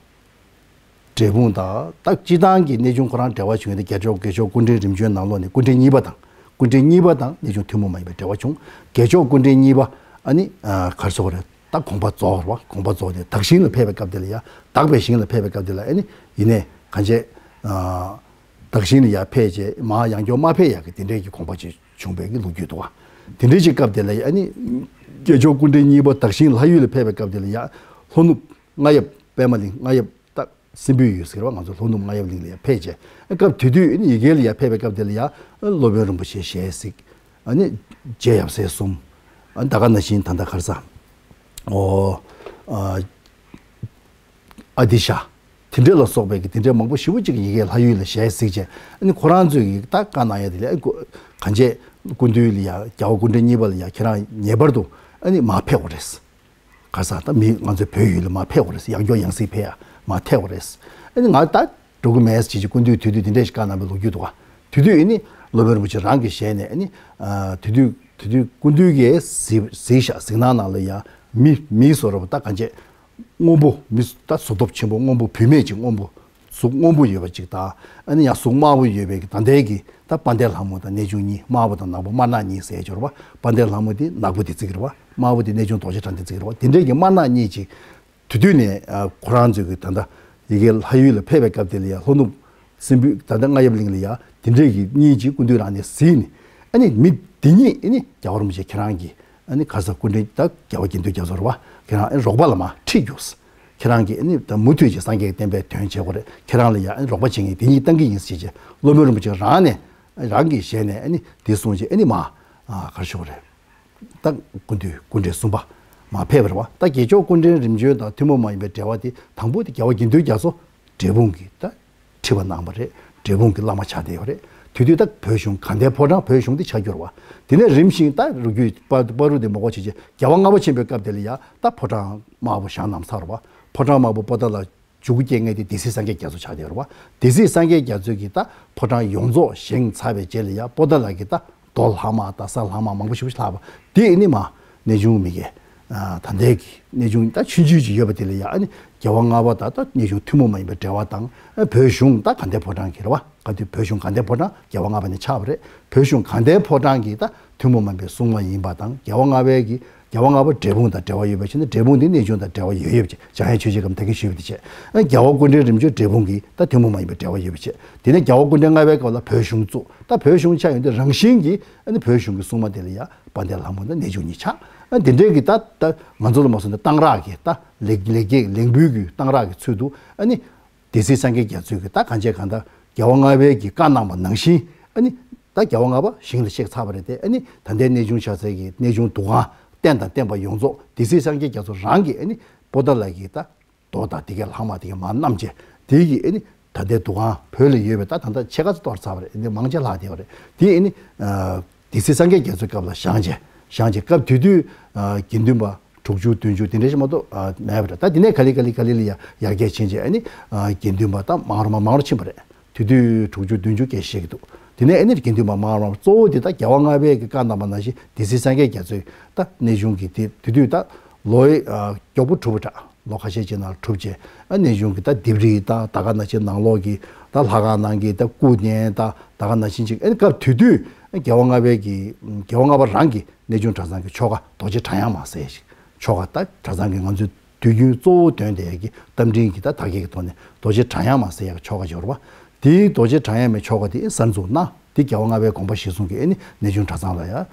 འབྲས་སྤུངས་དང་ད་སྤྱིར་བཏང་གི་གནས་ཆུང་ཁོ་རང་འབྲེལ་བ་བྱུང་ཡོད་དེ་རྒྱལ་མཆོག་རྒྱལ་མཆོག་སྐུ་ཕྲེང་རིམ་བྱོན་ནང་ལོགས་ནས་སྐུ་ཕྲེང་གཉིས་པ་དང་སྐུ་ཕྲེང་གཉིས་པ་དང་གནས་ཆུང་ཐུན་མོང་མ་ཡིན་པའི་འབྲེལ་བ་བྱུང་། རྒྱལ་མཆོག་སྐུ་ཕྲེང་གཉིས་པ་ཨ་ནི་ཨ་ག་རེ་ཟེར་དགོས་རེད། ད་དགོངས་པ་རྫོགས་རེད་བ། དགོངས་པ་རྫོགས་ཏེ་དག་ཞིང་ལ་ཕེབས་པའི་སྐབས་དེ་ལ་ཡ་དག་པའི་ཞིང་ལ་ཕེབས་པའི་སྐབས་དེ་ལ་ཨ་ནི་ཡིན་ནའི་གང་བྱས་ཨ་དག་ཞིང་ལ་ཡ་ཕེབས་རྗེས་མར་ཡང་བསྐྱར་མ་ཕེབས་ཡ་གི་དེ་འདྲའི་གི་དགོངས་པ་ཅིག་བྱུང་བའི་གི་ལོ་རྒྱུས་འདུག་བ། དེ་འདྲའི་ཅིག་སྐབས་དེ་ལ་ཡ་ཨ་ནི་རྒྱལ་མཆོག་སྐུ་ཕྲེང་གཉིས་པ་དག་ཞིང་ལྷ་ཡུལ་ལ་ཕེབས་པའི་སྐབས་དེ་ལ་ཡ་ལྷོ་ནུབ་རྔ་ཡབ་པད་མ་གླིང་། རྔ་ཡབ་ད་སྲིན་པོའི་ཡུལ་ཟེར་བ་ང་ཚོ་ལྷོ་ནུབ་རྔ་ཡབ་གླིང་ལ་ཡ་ཕེབས་རྗེས་ཨ་སྐབས་དེ་དུས་ཨ་ནི་ཡི་གེ་ལ་ཡ་ཕེབས་པའི་སྐབས་དེ་ལ་ཡ་སློབ་དཔོན་རིན་པོ་ཆེ་ཞལ་གཟིགས། ཨ་ནི་རྗེ་ཡབ་སྲས་གསུམ། ཨ་ད་ག་ནང་བཞིན་ད་ལྟ་ག་རེ་ཟ། ཨོ། ཨ་ ཨ་ཏི་ཤ། དེ་འདྲ་ལ་སོགས་པའི་གི་དེ་འདྲའི་མང་པོ་ཞེ་པོ་ཅིག་ཡི་གེ་ལྷ་ཡུལ་ལ་ཞལ་གཟིགས་བྱས། ཨ་ནི་ཁོ་རང་ཚོས་གི་ད་བཀའ་གནང་ཡ་དེ་ལས་ཨ་ནི་གང་བྱས་སྐུ་མདུན་ལ་ཡ། རྒྱལ་བ་སྐུ་ཕྲེང་གཉིས་པ་ལ་ཡ་ཁྱེད་རང་ངེས་པར་དུ་ཨ་ནི་མར་ཕེབས་དགོས་རེད། ག་ས་ད་མི་ང་ཚོའི་བོད་ཡུལ་ལ་མར་ཕེབས་དགོས་རེད། ཡང་སྐྱར་ཡང་སྲིད་ཕེབས་ཡ་མར་ཐེབས་དགོས་རེད། ཨ་ནི་ང་ད་འགྲོ་གི་མེད་ཟེར་གྱི་སྐུ་མདུན་དུས་དུས་དེ་འདྲས་ཞིག་བཀའ་གནང་བའི་ལོ་རྒྱུས་འདུག་ག་དེ་དུས་ཨ་ནི་སློབ་དཔོན་རིན་པོ་ཆེ་རང་གི་ཞལ་ནས་ཨ་ནི་ཨ་དེ་དུས་དེ་དུས་སྐུ་མདུན་གྱིས་གཟིགས་གཟིགས་ཤག་གཟིགས་སྣང་ནང་ལ་ཡ་མི་མི་བཟོ་འདྲ་པོ་ད་གང་བྱས། སྔོན་པོ་མི་ད་གཟུགས་སྟོབས་ཆེན་པོ་སྔོན་པོ་བུད་མེད་ཅིག་སྔོན་པོ་གཟུགས་སྔོན་པོ་ཡོད་པ་ཅིག་དང་། ཨ་ནི་ཡང་གཟུགས་དམར་པོ་ཡོད་པའི་ད་ལྟའི་གི་ད་དཔལ་ལྡན་ལྷ་མོ་དང་གནས་ཆུང་གཉིས། དམར་པོ་དང་ནག་པོ། དམར་ནག་གཉིས་ཟེར་ཡ་ཅིག་ཡོད་རེད་པ། དཔལ་ལྡན་ལྷ་མོ་དེ་ནག་པོ་དེ་བརྩི་གི་རེད་པ། དམར་པོ་དེ་གནས་ཆུང་རྡོ་རྗེ་གྲགས་ལྡན་བརྩི་གི་རེད་པ། དེ་འདྲའི་གི་དམར་ནག་གཉིས་ཅིག་དུས་དུས་ནས་ཨ་ཁོ་རང་ཚོའི་གི་ད་ལྟ་ཡི་གེ་ལྷ་ཡུལ་ལ་ཕེབས་པའི་སྐབས་དེ་ལ་ཡ་ལྷོ་ནུབ་སྲིན་པོའི་ད་ལྟ་རྔ་ཡབ་གླིང་ལ་ཡ་དེ་འདྲའི་གི་གཉིས་ཅིག་སྐུ་མདུན་རང་ནས་གཟིགས་ནས། ཨ་ནི་མི་དེ་གཉིས་ཨ་ནི་རྒྱལ་བ་རིན་པོ་ཆེ་ཁྱེད་རང་གི་ཨ་ནི་ག་ས་སྐུ་ཕྲེང་ད་རྒྱལ་བ་དགེ་འདུན་རྒྱ་མཚོ་རེད་པ། ཁྱེད་རང་ཨ་ནི་རོགས་པ་ལ་མར་ཁྲིད་རྒྱུགས། ཁྱེད་རང་གིས་ཨ་ནི་ད་མུ་མཐུད་ཀྱི་སངས་རྒྱས་ཀྱི་བསྟན་པའི་དོན་བྱེད་དགོས་རེད། ཁྱེད་རང་ལ་ཡ་ཨ་ནི་རོགས་པ་བྱེད་མཁན་དེ་གཉིས་བཏང་གི་ཡིན་ཟེར་བྱས། སློབ་དཔོན་རིན་པོ་ཆེ་རང་ནས་རང་གི་ཞལ་ནས་ཨ་ནི་དེ་གསུངས་བྱས། ཨ་ནི་མར་ཨ་ག་རེ་ཞུ་དགོས་རེད། ད་སྐུ་མདུན་སྐུ་ཕྲེང་གསུམ་པ་མར་ཕེབས་པ་རེད་པ། ད་རྒྱལ་མཆོག་སྐུ་ཕྲེང་རིམ་བྱོན་དང་ཐུན་མོང་མ་ཡིན་པའི་འབྲེལ་བ་དེ་དང་པོ་དེ་རྒྱལ་བ་དགེ་འདུན་རྒྱ་མཚོ་འབྲས་སྤུངས་ཀྱི་ད་ཁྲི་པ་གནང་བ་རེད། འབྲས་སྤུངས་ཀྱི་བླ་མ་ཆགས་བསྡད་ཡོད་རེད། དེ་དུས་ད་བོད་གཞུང་དགའ་ལྡན་ཕོ་བྲང་བོད་གཞུང་དེ་ཆགས་ཀྱི་ཡོད་རེད་པ། དེ་ནས་རིམ་བཞིན་ད་ལོ་རྒྱུས་པ་བར་དུ་དེ་མ་གོ་བྱས་བྱས་རྒྱལ་བ་ལྔ་པ་ཆེན་པོའི་སྐབས་དེ་ལ་ཡ་ད་ཕོ་བྲང་དམར་པོ་བཞེངས་གནང་ཚར་རེད་པ། ཕོ་བྲང་དམར་པོ་པོ་ཏཱ་ལ་བཅུ་དགུ་སྐྱེ་མཁན་དེ་སྡེ་སྲིད་སངས་རྒྱས་རྒྱ་མཚོ་ཆགས་བསྡད་ཡོད་རེད་པ། སྡེ་སྲིད་སངས་རྒྱས་རྒྱ་མཚོས་ཀྱིས་ད་ཕོ་བྲང་ཡོངས་རྫོགས་བཞེངས་ཚར་བའི་རྗེས་ལ་ཡ་པོ་ཏཱ་ལ་གིས་ད་རྡོ་ལྷག་མ་དང་ས་ལྷག་མ་མང་པོ་ཞེ་པོ་ཞིག་ལྷག་པ་དེ་ཨ་ནི་མར་གནས་ཆུང་མི་གེ་ད་ལྟའི་གི་གནས་ཆུང་ད་ཆུང་ཆུང་ཅིག་ཡོད་པ་དེ་ལ་ཡ་ཨ་ནི་རྒྱལ་བ་ལྔ་པ་དང་ད་གནས་ཆུང་ཐུན་མོང་མ་ཡིན་པའི་འབྲེལ་བ་དང་། ཨ་བོད་གཞུང་ད་དགའ་ལྡན་ཕོ་བྲང་གི་རེད་པ། ག་དུས་བོད་གཞུང་དགའ་ལྡན་ཕོ་བྲང་རྒྱལ་བ་ལྔ་པ་ནས་ཆགས་པ་རེད། བོད་གཞུང་དགའ་ལྡན་ཕོ་བྲང་གི་ད་ཐུན་མོང་མ་ཡིན་པའི་སྲུང་མ་ཡིན་པ་དང་། རྒྱལ་བ་ལྔ་པའི་གི་རྒྱལ་བ་ལྔ་པ་འབྲས་སྤུངས་དང་འབྲེལ་བ་ཡོད་པ་བྱས་ན་འབྲས་སྤུངས་དེ་གནས་ཆུང་དང་འབྲེལ་བ་ཡོད་ཡོད་པ་བྱས། འཇམ་དབྱངས་ཆོས་རྗེ་སྐབས་ད་གིན་ཞུས་པ་དེ་བྱས། ཨ་རྒྱལ་བ་སྐུ་ཕྲེང་རིམ་བྱོན་འབྲས་སྤུངས་གི་ད་ཐུན་མོང་མ་ཡིན་པའི་འབྲེལ་བ་ཡོད་པ་བྱས། དེ་ནས་རྒྱལ་བ་སྐུ་ཕྲེང་ལྔ་པའི་སྐབས་ལ་བོད་གཞུང་བཙུགས། ད་བོད་གཞུང་ཆགས་ཡོང་དུས་རང་བཞིན་གྱིས་ཨ་ནི་བོད་གཞུང་གི་སྲུང་མ་དེ་ལ་ཡ་དཔལ་ལྡན་ལྷ་མོ་དང་གནས་ཆུང་གཉིས་ཆགས། ཨ་དེ་འདྲའི་གི་ད་ད་ང་ཚོ་ལ་མ་སོང་ན་གཏང་རག་གི་ད་ལེགས་ལེགས་སྐྱེས་ལེགས་འབུལ་གྱི་གཏང་རག་གི་ཚུལ་དུ་ཨ་ནི་སྡེ་སྲིད་སངས་རྒྱས་རྒྱ་མཚོས་ཀྱིས་ད་གང་བྱས་གང་ལྟར་རྒྱལ་བ་ལྔ་པའི་གི་བཀའ་གནང་བ་ནང་བཞིན་ཨ་ནི་ད་རྒྱལ་བ་ལྔ་པ་ཞིང་ལ་གཤེགས་ཚར་བ་རེད་དེ། ཨ་ནི་ད་ལྟའི་གནས་ཆུང་ཆགས་སའི་གི་གནས་ཆུང་འདུ་ཁང་རྟེན་དང་བརྟེན་པ་ཡོངས་རྫོགས་སྡེ་སྲིད་སངས་རྒྱས་རྒྱ་མཚོ་རང་གིས་ཨ་ནི་པོ་ཏཱ་ལ་གི་ད་རྡོ་དང་དེ་གའི་ལྷག་མ་དེ་གའི་མར་བསྣམས་བྱས། དེ་གི་ཨ་ནི་ད་ལྟའི་འདུ་ཁང་བོད་ལ་ཡོད་པའི་ད་ད་ལྟ་ཕྱེད་ཀ་ཙམ་གཏོར་ཚར་བ་རེད། ཨ་ནི་མང་ཆེ་ལྷག་བསྡད་པ་རེད། དེ་ཨ་ནི་ཨ་སྡེ་སྲིད་སངས་རྒྱས་རྒྱ་མཚོའི་སྐབས་ལ་བཞེངས་བྱས་བཞེངས་བྱས་སྐབས་དེ་དུས་ཨ་དགེ་འདུན་པ་དྲུག་ཅུ་བདུན་ཅུ་དེ་འདྲ་ཞིག་མ་གཏོགས་ཨ་མེད་པ་རེད། ད་དེ་ནས་ག་ལེ་ག་ལེ་ག་ལེ་ལ་ཡ་ཡར་རྒྱས་ཕྱིན་བྱས་ཨ་ནི་ཨ་དགེ་འདུན་པ་ད་མང་རུ་མ་མང་རུ་ཕྱིན་པ་རེད། དེ་དུས་དྲུག་ཅུ་བདུན་ཅུ་སྐད་བཤད་ཀྱི་འདུག་དེ་ནས་ཨ་ནི་དགེ་འདུན་པ་མང་རུ་མ་གཙོ་བོ་དེ་ད་རྒྱལ་བ་ལྔ་པའི་གི་བཀའ་གནང་བ་ནང་བཞིན་སྡེ་སྲིད་སངས་རྒྱས་རྒྱ་མཚོའི་ད་གནས་ཆུང་གི་དེ་དེ་དུས་ད་ལོ་ཡི་ཨ་མགྱོགས་པོ་གྲུབ་པ་འདྲ། ལོ་ཁ་ཤས་ཅིག་ནང་གྲུབ་བྱས་ཨ་གནས་ཆུང་གི་ད་ལྡེབས་རིས་དང་ད་ག་ནང་བཞིན་ནང་ལོགས་ཀྱི་ད་ལྷ་ཁང་ནང་གི་ད་སྐུ་རྟེན་དང་ད་ག་ནང་བཞིན་ཅིག་ཨ་ནི་སྐབས་དེ་དུས་རྒྱལ་བ་ལྔ་པའི་གི་རྒྱལ་བ་ལྔ་པ་རང་གི་གནས་ཆུང་གྲྭ་ཚང་གི་ཆོ་ག་རྡོ་རྗེ་གྲྭ་གཡང་མ་ཟེར་ཞིག་ཆོ་ག་ད་གྲྭ་ཚང་གི་ང་ཚོའི་དུས་རྒྱུན་གཙོ་བོ་དོན་དེ་གི་རྟ་མགྲིན་གྱི་ད་དར་རྒྱས་ཀྱི་ཐོག་ནས་རྡོ་རྗེ་གྲྭ་གཡང་མ་ཟེར་ཡག་ཆོ་ག་ཅིག་ཡོད་རེད་པ། དེའི་རྡོ་རྗེ་གྲྭ་གཡང་མའི་ཆོ་ག་དེ་གསར་འཛུགས་གནང་། དེ་རྒྱལ་བ་ལྔ་པའི་དགོངས་པ་གཞིར་བཟུང་གིས་ཨ་ནི་གནས་ཆུང་གྲྭ་ཚང་ལ་ཡ་ཨ་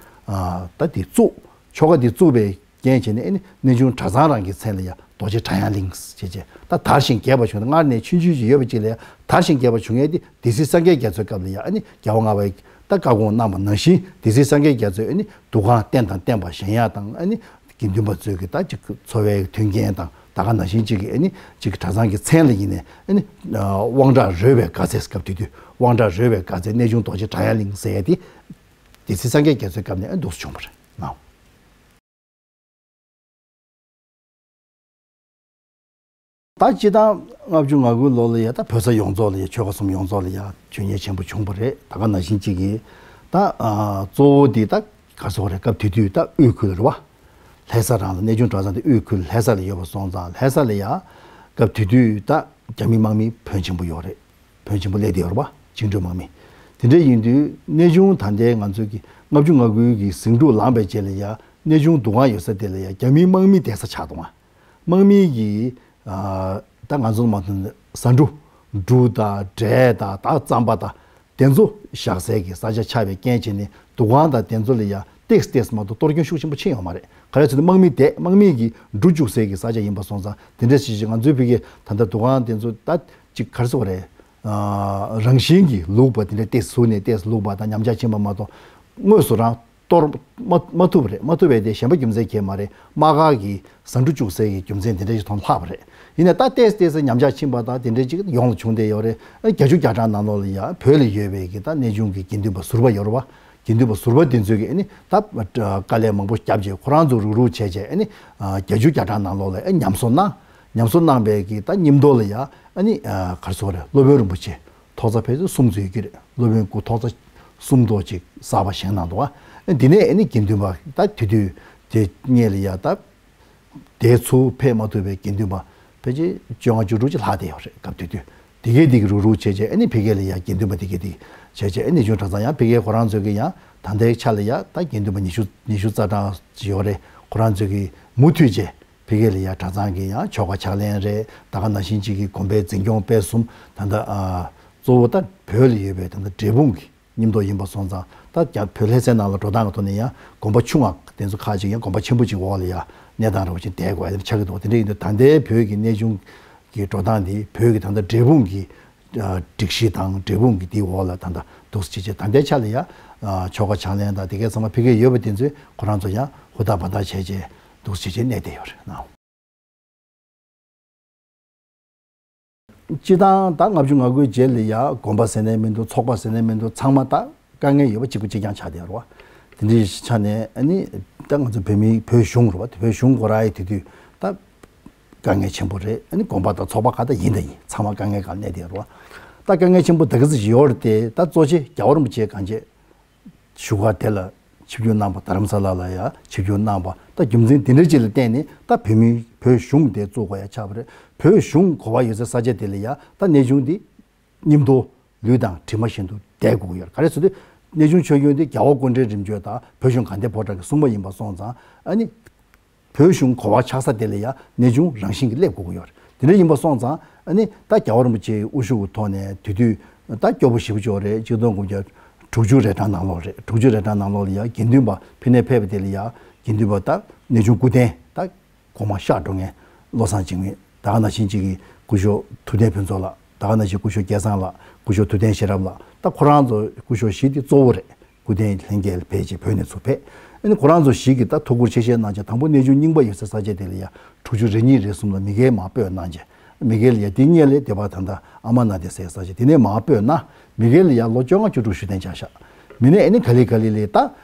ད་དེ་བཙུགས། ཆོ་ག་དེ་བཙུགས་པའི་རྐྱེན་བྱས་ནས་ཨ་ནི་གནས་ཆུང་གྲྭ་ཚང་རང་གི་མཚན་ལ་ཡ་རྡོ་རྗེ་གྲྭ་གཡང་གླིང་ཞེས་བྱས། ད་དར་ཞིང་རྒྱས་པ་བྱུང་ནས་སྔར་ནས་ཆུང་ཆུང་ཅིག་ཡོད་པ་ཅིག་ལ་ཡ་དར་ཞིང་རྒྱས་པ་བྱུང་ཡས་དེ་སྡེ་སྲིད་སངས་རྒྱས་རྒྱ་མཚོའི་སྐབས་ལ་ཡ་ཨ་ནི་རྒྱལ་བ་ལྔ་པའི་ད་བཀའ་དགོངས་གནང་བ་ནང་བཞིན་སྡེ་སྲིད་སངས་རྒྱས་རྒྱ་མཚོས་ཨ་ནི་འདུ་ཁང་རྟེན་དང་བརྟེན་པ་བཞེངས་ཡག་དང་ཨ་ནི་དགེ་འདུན་པ་ཚོས་ཀྱི་ད་ཅིག་འཚོ་བའི་མཐུན་རྐྱེན་དང་ད་ག་ནང་བཞིན་ཅིག་གི་ཨ་ནི་ཅིག་གྲྭ་ཚང་གི་མཚན་ལ་ཡིན་ནས་ཨ་ནི་དབང་དྲག་རོལ་པའི་དགའ་ཚལ། སྐབས་དེ་དུས་དབང་དྲག་རོལ་པའི་དགའ་ཚལ་གནས་ཆུང་རྡོ་རྗེ་གྲྭ་གཡང་གླིང་ཟེར་ཡ་དེ་སྡེ་སྲིད་སངས་རྒྱས་རྒྱ་མཚོའི་སྐབས་ནས་ཨ་འདུག་སེ་བྱུང་བ་རེད་ནའོ། ད་སྤྱི་བཏང་ལྔ་བཅུ་ང་དགུའི་ལོ་ལ་ཡ་ད་བོད་ས་ཡོངས་རྫོགས་ལ་ཡ་ཆོལ་ཁ་གསུམ་ཡོངས་རྫོགས་ལ་ཡ་བྱུས་ཉེས་ཆེན་པོ་བྱུང་བ་རེད། ད་ག་ནང་བཞིན་གཅིག་གིས་ད་ཨ་གཙོ་བོ་དེ་ད་ག་རེ་ཟེར་དགོས་རེད། སྐབས་དེ་དུས་ད་དབུས་ཁུལ་རེད་བ། ལྷ་ས་རང་ལ་གནས་ཆུང་གྲྭ་ཚང་དེ་དབུས་ཁུལ་ལྷ་ས་ལ་ཡོད་པ་སོང་ཙང་ལྷ་ས་ལ་ཡ་སྐབས་དེ་དུས་ད་རྒྱ་མི་དམག་མི་ཕོན་ཆེན་པོ་ཡོད་རེད། ཕོན་ཆེན་པོ་སླེབས་བསྡད་ཡོད་རེད་བ། བཅིངས་འགྲོལ་དམག་མི། དེ་འདྲ་ཡིན་དུས་གནས་ཆུང་ད་ལྟའི་ང་ཚོའི་གི་ལྔ་བཅུ་ང་དགུའི་གི་ཟིང་འཁྲུག་ལངས་པའི་རྗེས་ལ་ཡ་གནས་ཆུང་འདུ་ཁང་ཡོད་ས་དེ་ལ་ཡ་རྒྱ་མིའི་དམག་མི་བསྡད་ས་ཆགས་འདུག་ཨ། དམག་མི་གིས་ཨ་ད་ང་ཚོ་མ་མཐུན་ཟ་འབྲུ། འབྲུ་དང་འབྲས་དང་ད་རྩམ་པ་དང་དེ་ཚོ་བཞག་སའི་གི་ས་ཆ་ཆགས་པའི་རྐྱེན་བྱས་ནས་འདུ་ཁང་དང་དེ་ཚོ་ལ་ཡ་ཏེག་ཏེག་མ་གཏོགས་གཏོར་སྐྱོན་ཤུགས་ཆེན་པོ་ཕྱིན་ཡོད་མ་རེད། ག་རེ་ཟེར་ན་དམག་མི་དེ་དམག་མི་གིས་འབྲུ་བཅུག་སའི་གི་ས་ཆ་ཡིན་པ་སོང་ཙང་དེ་འདྲ་ཞིག་ང་ཚོའི་བོད་ཀྱི་ད་ལྟ་འདུ་ཁང་དེ་ཚོ་ད་ཅིག་ག་རེ་ཟེར་དགོས་རེད། ཨ་རང་བཞིན་གྱིས་ལུག་པ་དེ་འདྲ་ཏེག་ཟུར་ནས་ཏེག་ལུག་པ་དང་ཉམས་ཆག་ཕྱིན་པ་མ་གཏོགས་དངོས་སུ་རང་ གཏོར་མ་མ་ཐུབ་པ་རེད། མ་ཐུབ་པའི་དེ་གཞན་པ་རྒྱུ་མཚན་གང་ཡང་མ་རེད། དམག་སྒར་གྱི་ཟ་འབྲུ་བཅུག་སའི་གི་རྒྱུ་མཚན་དེ་འདྲ་ཞིག་མཐོང་ལྷག་པ་རེད། ཡིན་ནའི་ད་ཏོག་ཙམ་ཏོག་ཙམ་ཉམས་ཆག་ཕྱིན་པ་དང་དེ་འདྲ་ཅིག་ཡོངས་ལ་བྱུང་བསྡད་ཡོད་རེད། ཨ་བརྒྱད་ཅུ་གྱ་གྲངས་ནང་ལོགས་ལ་ཡ་བོད་ལ་ཡོད་པའི་གི་ད་གནས་ཆུང་གི་དགེ་འདུན་པ་ཟུར་པ་ཡོད་རེད་བ། དགེ་འདུན་པ་ཟུར་པ་དེ་ཚོས་གི་ཨ་ནི་ད་དཀའ་ལས་མང་པོ་བརྒྱབ་བྱས་ཁོ་རང་ཚོ་རུག་རུག་བྱས་བྱས་ཨ་ནི་བརྒྱད་ཅུ་གྱ་གྲངས་ནང་ལོགས་ལ་ཨ་ཉམས་གསོ་གནང་། ཉམས་གསོ་གནང་པའི་གི་ད་མཉམ་དུ་ལ་ཡ་ཨ་ནི་ག་རེ་ཟེར་དགོས་རེད། སློབ་དཔོན་རིན་པོ་ཆེ་ཐོག་ཚད་ཕལ་ཆེར་གསུམ་ཙམ་ཡོད་ཀྱི་རེད། སློབ་དཔོན་སྐུ་ཐོག་ཚད་གསུམ་ཐོག་ཅིག་གསར་པ་བཞེངས་གནང་འདུག་བ། འདི་ནས་ཨ་ནི་དགེ་འདུན་པ་ད་དེ་དུས་དེ་སྔོན་ལ་ཡ་ད་དེ་ཚུར་ཕེབས་མ་ཐུབ་པའི་དགེ་འདུན་པ་ཕལ་ཆེར་བཅོ་ལྔ་བཅུ་དྲུག་ཅིག་ལྷག་བསྡད་ཡོད་རེད། སྐབས་དེ་དུས་དེ་གས་དེ་གི་རུག་རུག་བྱས་བྱས་ཨ་ནི་ཕ་གི་ལ་ཡ་དགེ་འདུན་པ་དེ་གས་དེ་བྱས་བྱས་ཨ་ནི་གནས་ཆུང་གྲྭ་ཚང་ཡང་ཕ་གི་ཁོ་རང་ཚོས་གི་ཡང་ད་ལྟའི་ཆ་ལ་ཡ་ད་དགེ་འདུན་པ་ཉི་ཤུ་ཉི་ཤུ་རྩ་གྲངས་ཅིག་ཡོད་རེད། ཁོ་རང་ཚོས་གི་མུ་མཐུད་བྱས་ཕ་གི་ལ་ཡ་གྲྭ་ཚང་གི་ཡང་ཆོ་ག་ཕྱག་ལེན་རེད། ད་ག་ནང་བཞིན་ཅིག་གི་དགོན་པའི་འཛིན་སྐྱོང་སྤེལ་གསུམ་ད་ལྟ་ཨ་གཙོ་བོ་ད་བོད་ལ་ཡོད་པའི་ད་ལྟ་འབྲས་སྤུངས་ཀྱི་མཉམ་དུ་ཡིན་པ་སོང་ཙང་ད་རྒྱ་བོད་ལྷ་སའི་ནང་ལ་འགྲོ་སྟངས་ཀྱི་ཐོག་ནས་ཡང་དགོན་པ་ཆུང་ང་དེ་ཚོ་ཁག་ཅིག་ཡང་དགོན་པ་ཆེན་པོ་ཅིག་འོག་ལ་ཡ་གནས་སྟངས་འདྲ་བོ་ཅིག་བསྡད་དགོས་ཡ་ཆགས་ཀྱི་འདུག་དེ་འདྲ་ཡིན་དུས་ད་ལྟའི་བོད་ཀྱི་གནས་ཆུང་གི་འགྲོ་སྟངས་འདི་བོད་ཀྱི་ད་ལྟ་འབྲས་སྤུངས་ཀྱི་ཨ་སྒྲིག་གཞི་དང་འབྲས་སྤུངས་ཀྱི་འདིའི་འོག་ལ་ད་ལྟ་འདུག་སེ་བྱས་བྱས་ད་ལྟའི་ཆ་ལ་ཡ་ཨ་ཆོ་ག་ཕྱག་ལེན་དང་དེ་གའི་ཚང་མ་ཕ་གིར་ཡོད་པ་དེ་ཚོས་ཁོ་རང་ཚོ་ཡང་ཧུར་ཐག་འབད་ཐག་བྱས་བྱས་འདུག་སེ་བྱས་བྱས་གནས་བསྡད་ཡོད་རེད་ན། སྤྱིར་བཏང་ད་ལྔ་བཅུ་ང་དགུའི་རྗེས་ལ་ཡ་དགོན་པ་ཟེར་ནའི་མི་འདུག་ཚོགས་པ་ཟེར་ནའི་མི་འདུག་ཚང་མ་ད་དཀའ་ངལ་ཡོད་པ་གཅིག་པ་གཅིག་རྐྱང་ཆགས་བསྡད་ཡོད་རེད་བ། དེ་འདྲའི་ཆ་ནས་ཨ་ནི་ད་ང་ཚོ་བོད་མི་བོད་གཞུང་རེད་བ། བོད་གཞུང་ཁོ་རང་ཡི་དེ་དུས་ད་དཀའ་ངལ་ཆེན་པོ་རེད། ཨ་ནི་དགོན་པ་དང་ཚོགས་པ་ག་ད་ཡིན་ད་ཡིན་ཚང་མ་དཀའ་ངལ་སྒང་གནས་བསྡད་ཡོད་རེད་བ། ད་དཀའ་ངལ་ཆེན་པོ་ད་ག་ཚོད་ཅིག་ཡོད་རེད་དེ། ད་གཙོ་ཆེ་རྒྱལ་བ་རིན་པོ་ཆེ་གང་བྱས་བཞུགས་སྒར་དེ་ལ་ཆིབས་བསྒྱུར་གནང་པ། རྡ་རམ་ས་ལ་ལ་ཡ་ཆིབས་བསྒྱུར་གནང་པ། ད་རྒྱུ་མཚན་དེ་འདྲ་ཅིག་ལ་བརྟེན་ནས་ད་བོད་མི་བོད་གཞུང་དེ་བཙུགས་དགོས་ཡ་ཆགས་པ་རེད། བོད་གཞུང་གོ་བ་ཡོད་སའི་ས་ཆ་དེ་ལ་ཡ་ད་གནས་ཆུང་འདི་མཉམ་དུ་ལུས་དང་གྲིབ་མ་བཞིན་དུ་བསྡད་དགོས་ཀྱི་ཡོད་རེད། ག་རེ་ཟེར་དུས་གནས་ཆུང་ཆོས་འབྱུང་འདི་རྒྱལ་བ་སྐུ་ཕྲེང་རིམ་བྱོན་དང་བོད་གཞུང་དགའ་ལྡན་ཕོ་བྲང་གི་སྲུང་མ་ཡིན་པ་སོང་ཙང་ཨ་ནི། བོད་གཞུང་གོ་བ་ཆགས་ས་དེ་ལ་ཡང་གནས་ཆུང་རང་བཞིན་གྱིས་སླེབས་དགོས་ཀྱི་ཡོད་རེད། དེ་འདྲ་ཡིན་པ་སོང་ཙང་ཨ་ནི་ད་རྒྱལ་བ་རིན་པོ་ཆེའི་དབུ་བཞུགས་ཀྱི་ཐོག་ནས་དེ་དུས་ད་སྐྱོ་པོ་ཞེ་པོ་ཅིག་ཡོད་རེད། ཆིག་སྟོང་དགུ་བརྒྱ་དྲུག་ཅུ་རེ་གྲངས་ནང་ལོགས་རེད། དྲུག་ཅུ་རེ་གྲངས་ནང་ལོགས་ལ་ཡང་དགེ་འདུན་པ་ཕ་ནས་ཕེབས་པ་དེ་ལ་ཡང་དགེ་འདུན་པ་ད་གནས་ཆུང་སྐུ་རྟེན་ད་གོང་མ་གཤེགས་འགྲོ་མཁན་བློ་བཟང་འཇིགས་མེད། ད་ག་ནང་བཞིན་གཅིག་གི་སྐུ་ཞབས་ཐུབ་བསྟན་ཕུན་ཚོགས་ལགས། ད་ག་ནང་བཞིན་སྐུ་ཞབས་སྐལ་བཟང་ལགས། སྐུ་ཞབས་ཐུབ་བསྟན་ཤེས་རབ་ལགས། ད་ཁོ་རང་ཚོ་སྐུ་ཞབས་བཞི་དེ་གཙོ་བོ་རེད། སྐུ་རྟེན་ལྷན་རྒྱས་ལ་ཕེབས་རྗེས་བོད་ནས་ཚུར་ཕེབས། ཨ་ནི་ཁོ་རང་ཚོ་ཞིག་གིས་ད་ཐུགས་ཁུར་ཆེ་བཞེས་གནང་རྗེས་དང་པོ་གནས་ཆུང་རྙིང་པ་ཡོད་སའི་ས་ཆ་དེ་ལ་ཡ་དྲུག་ཅུ་རེ་གཉིས་རེ་གསུམ་ལ་མི་སྒེར་མར་སྤོས་གནང་རྗེས་མི་སྒེར་ལ་ཡ་དེ་སྔོན་ལ་སྡེ་པ་ད་ལྟ་ཨ་མ་ན་དེ་ཟེར་ས་ཆ་དེ་ནས་མར་སྤོས་གནང་། མི་སྒེར་ལ་ཡ་ལོ་བཅོ་ལྔ་བཅུ་དྲུག་བཞུགས་གདན་འཇགས་ཤག་མི་ནས་ཨ་ནི་ག་ལེ་ག་ལེ་ལས་ད་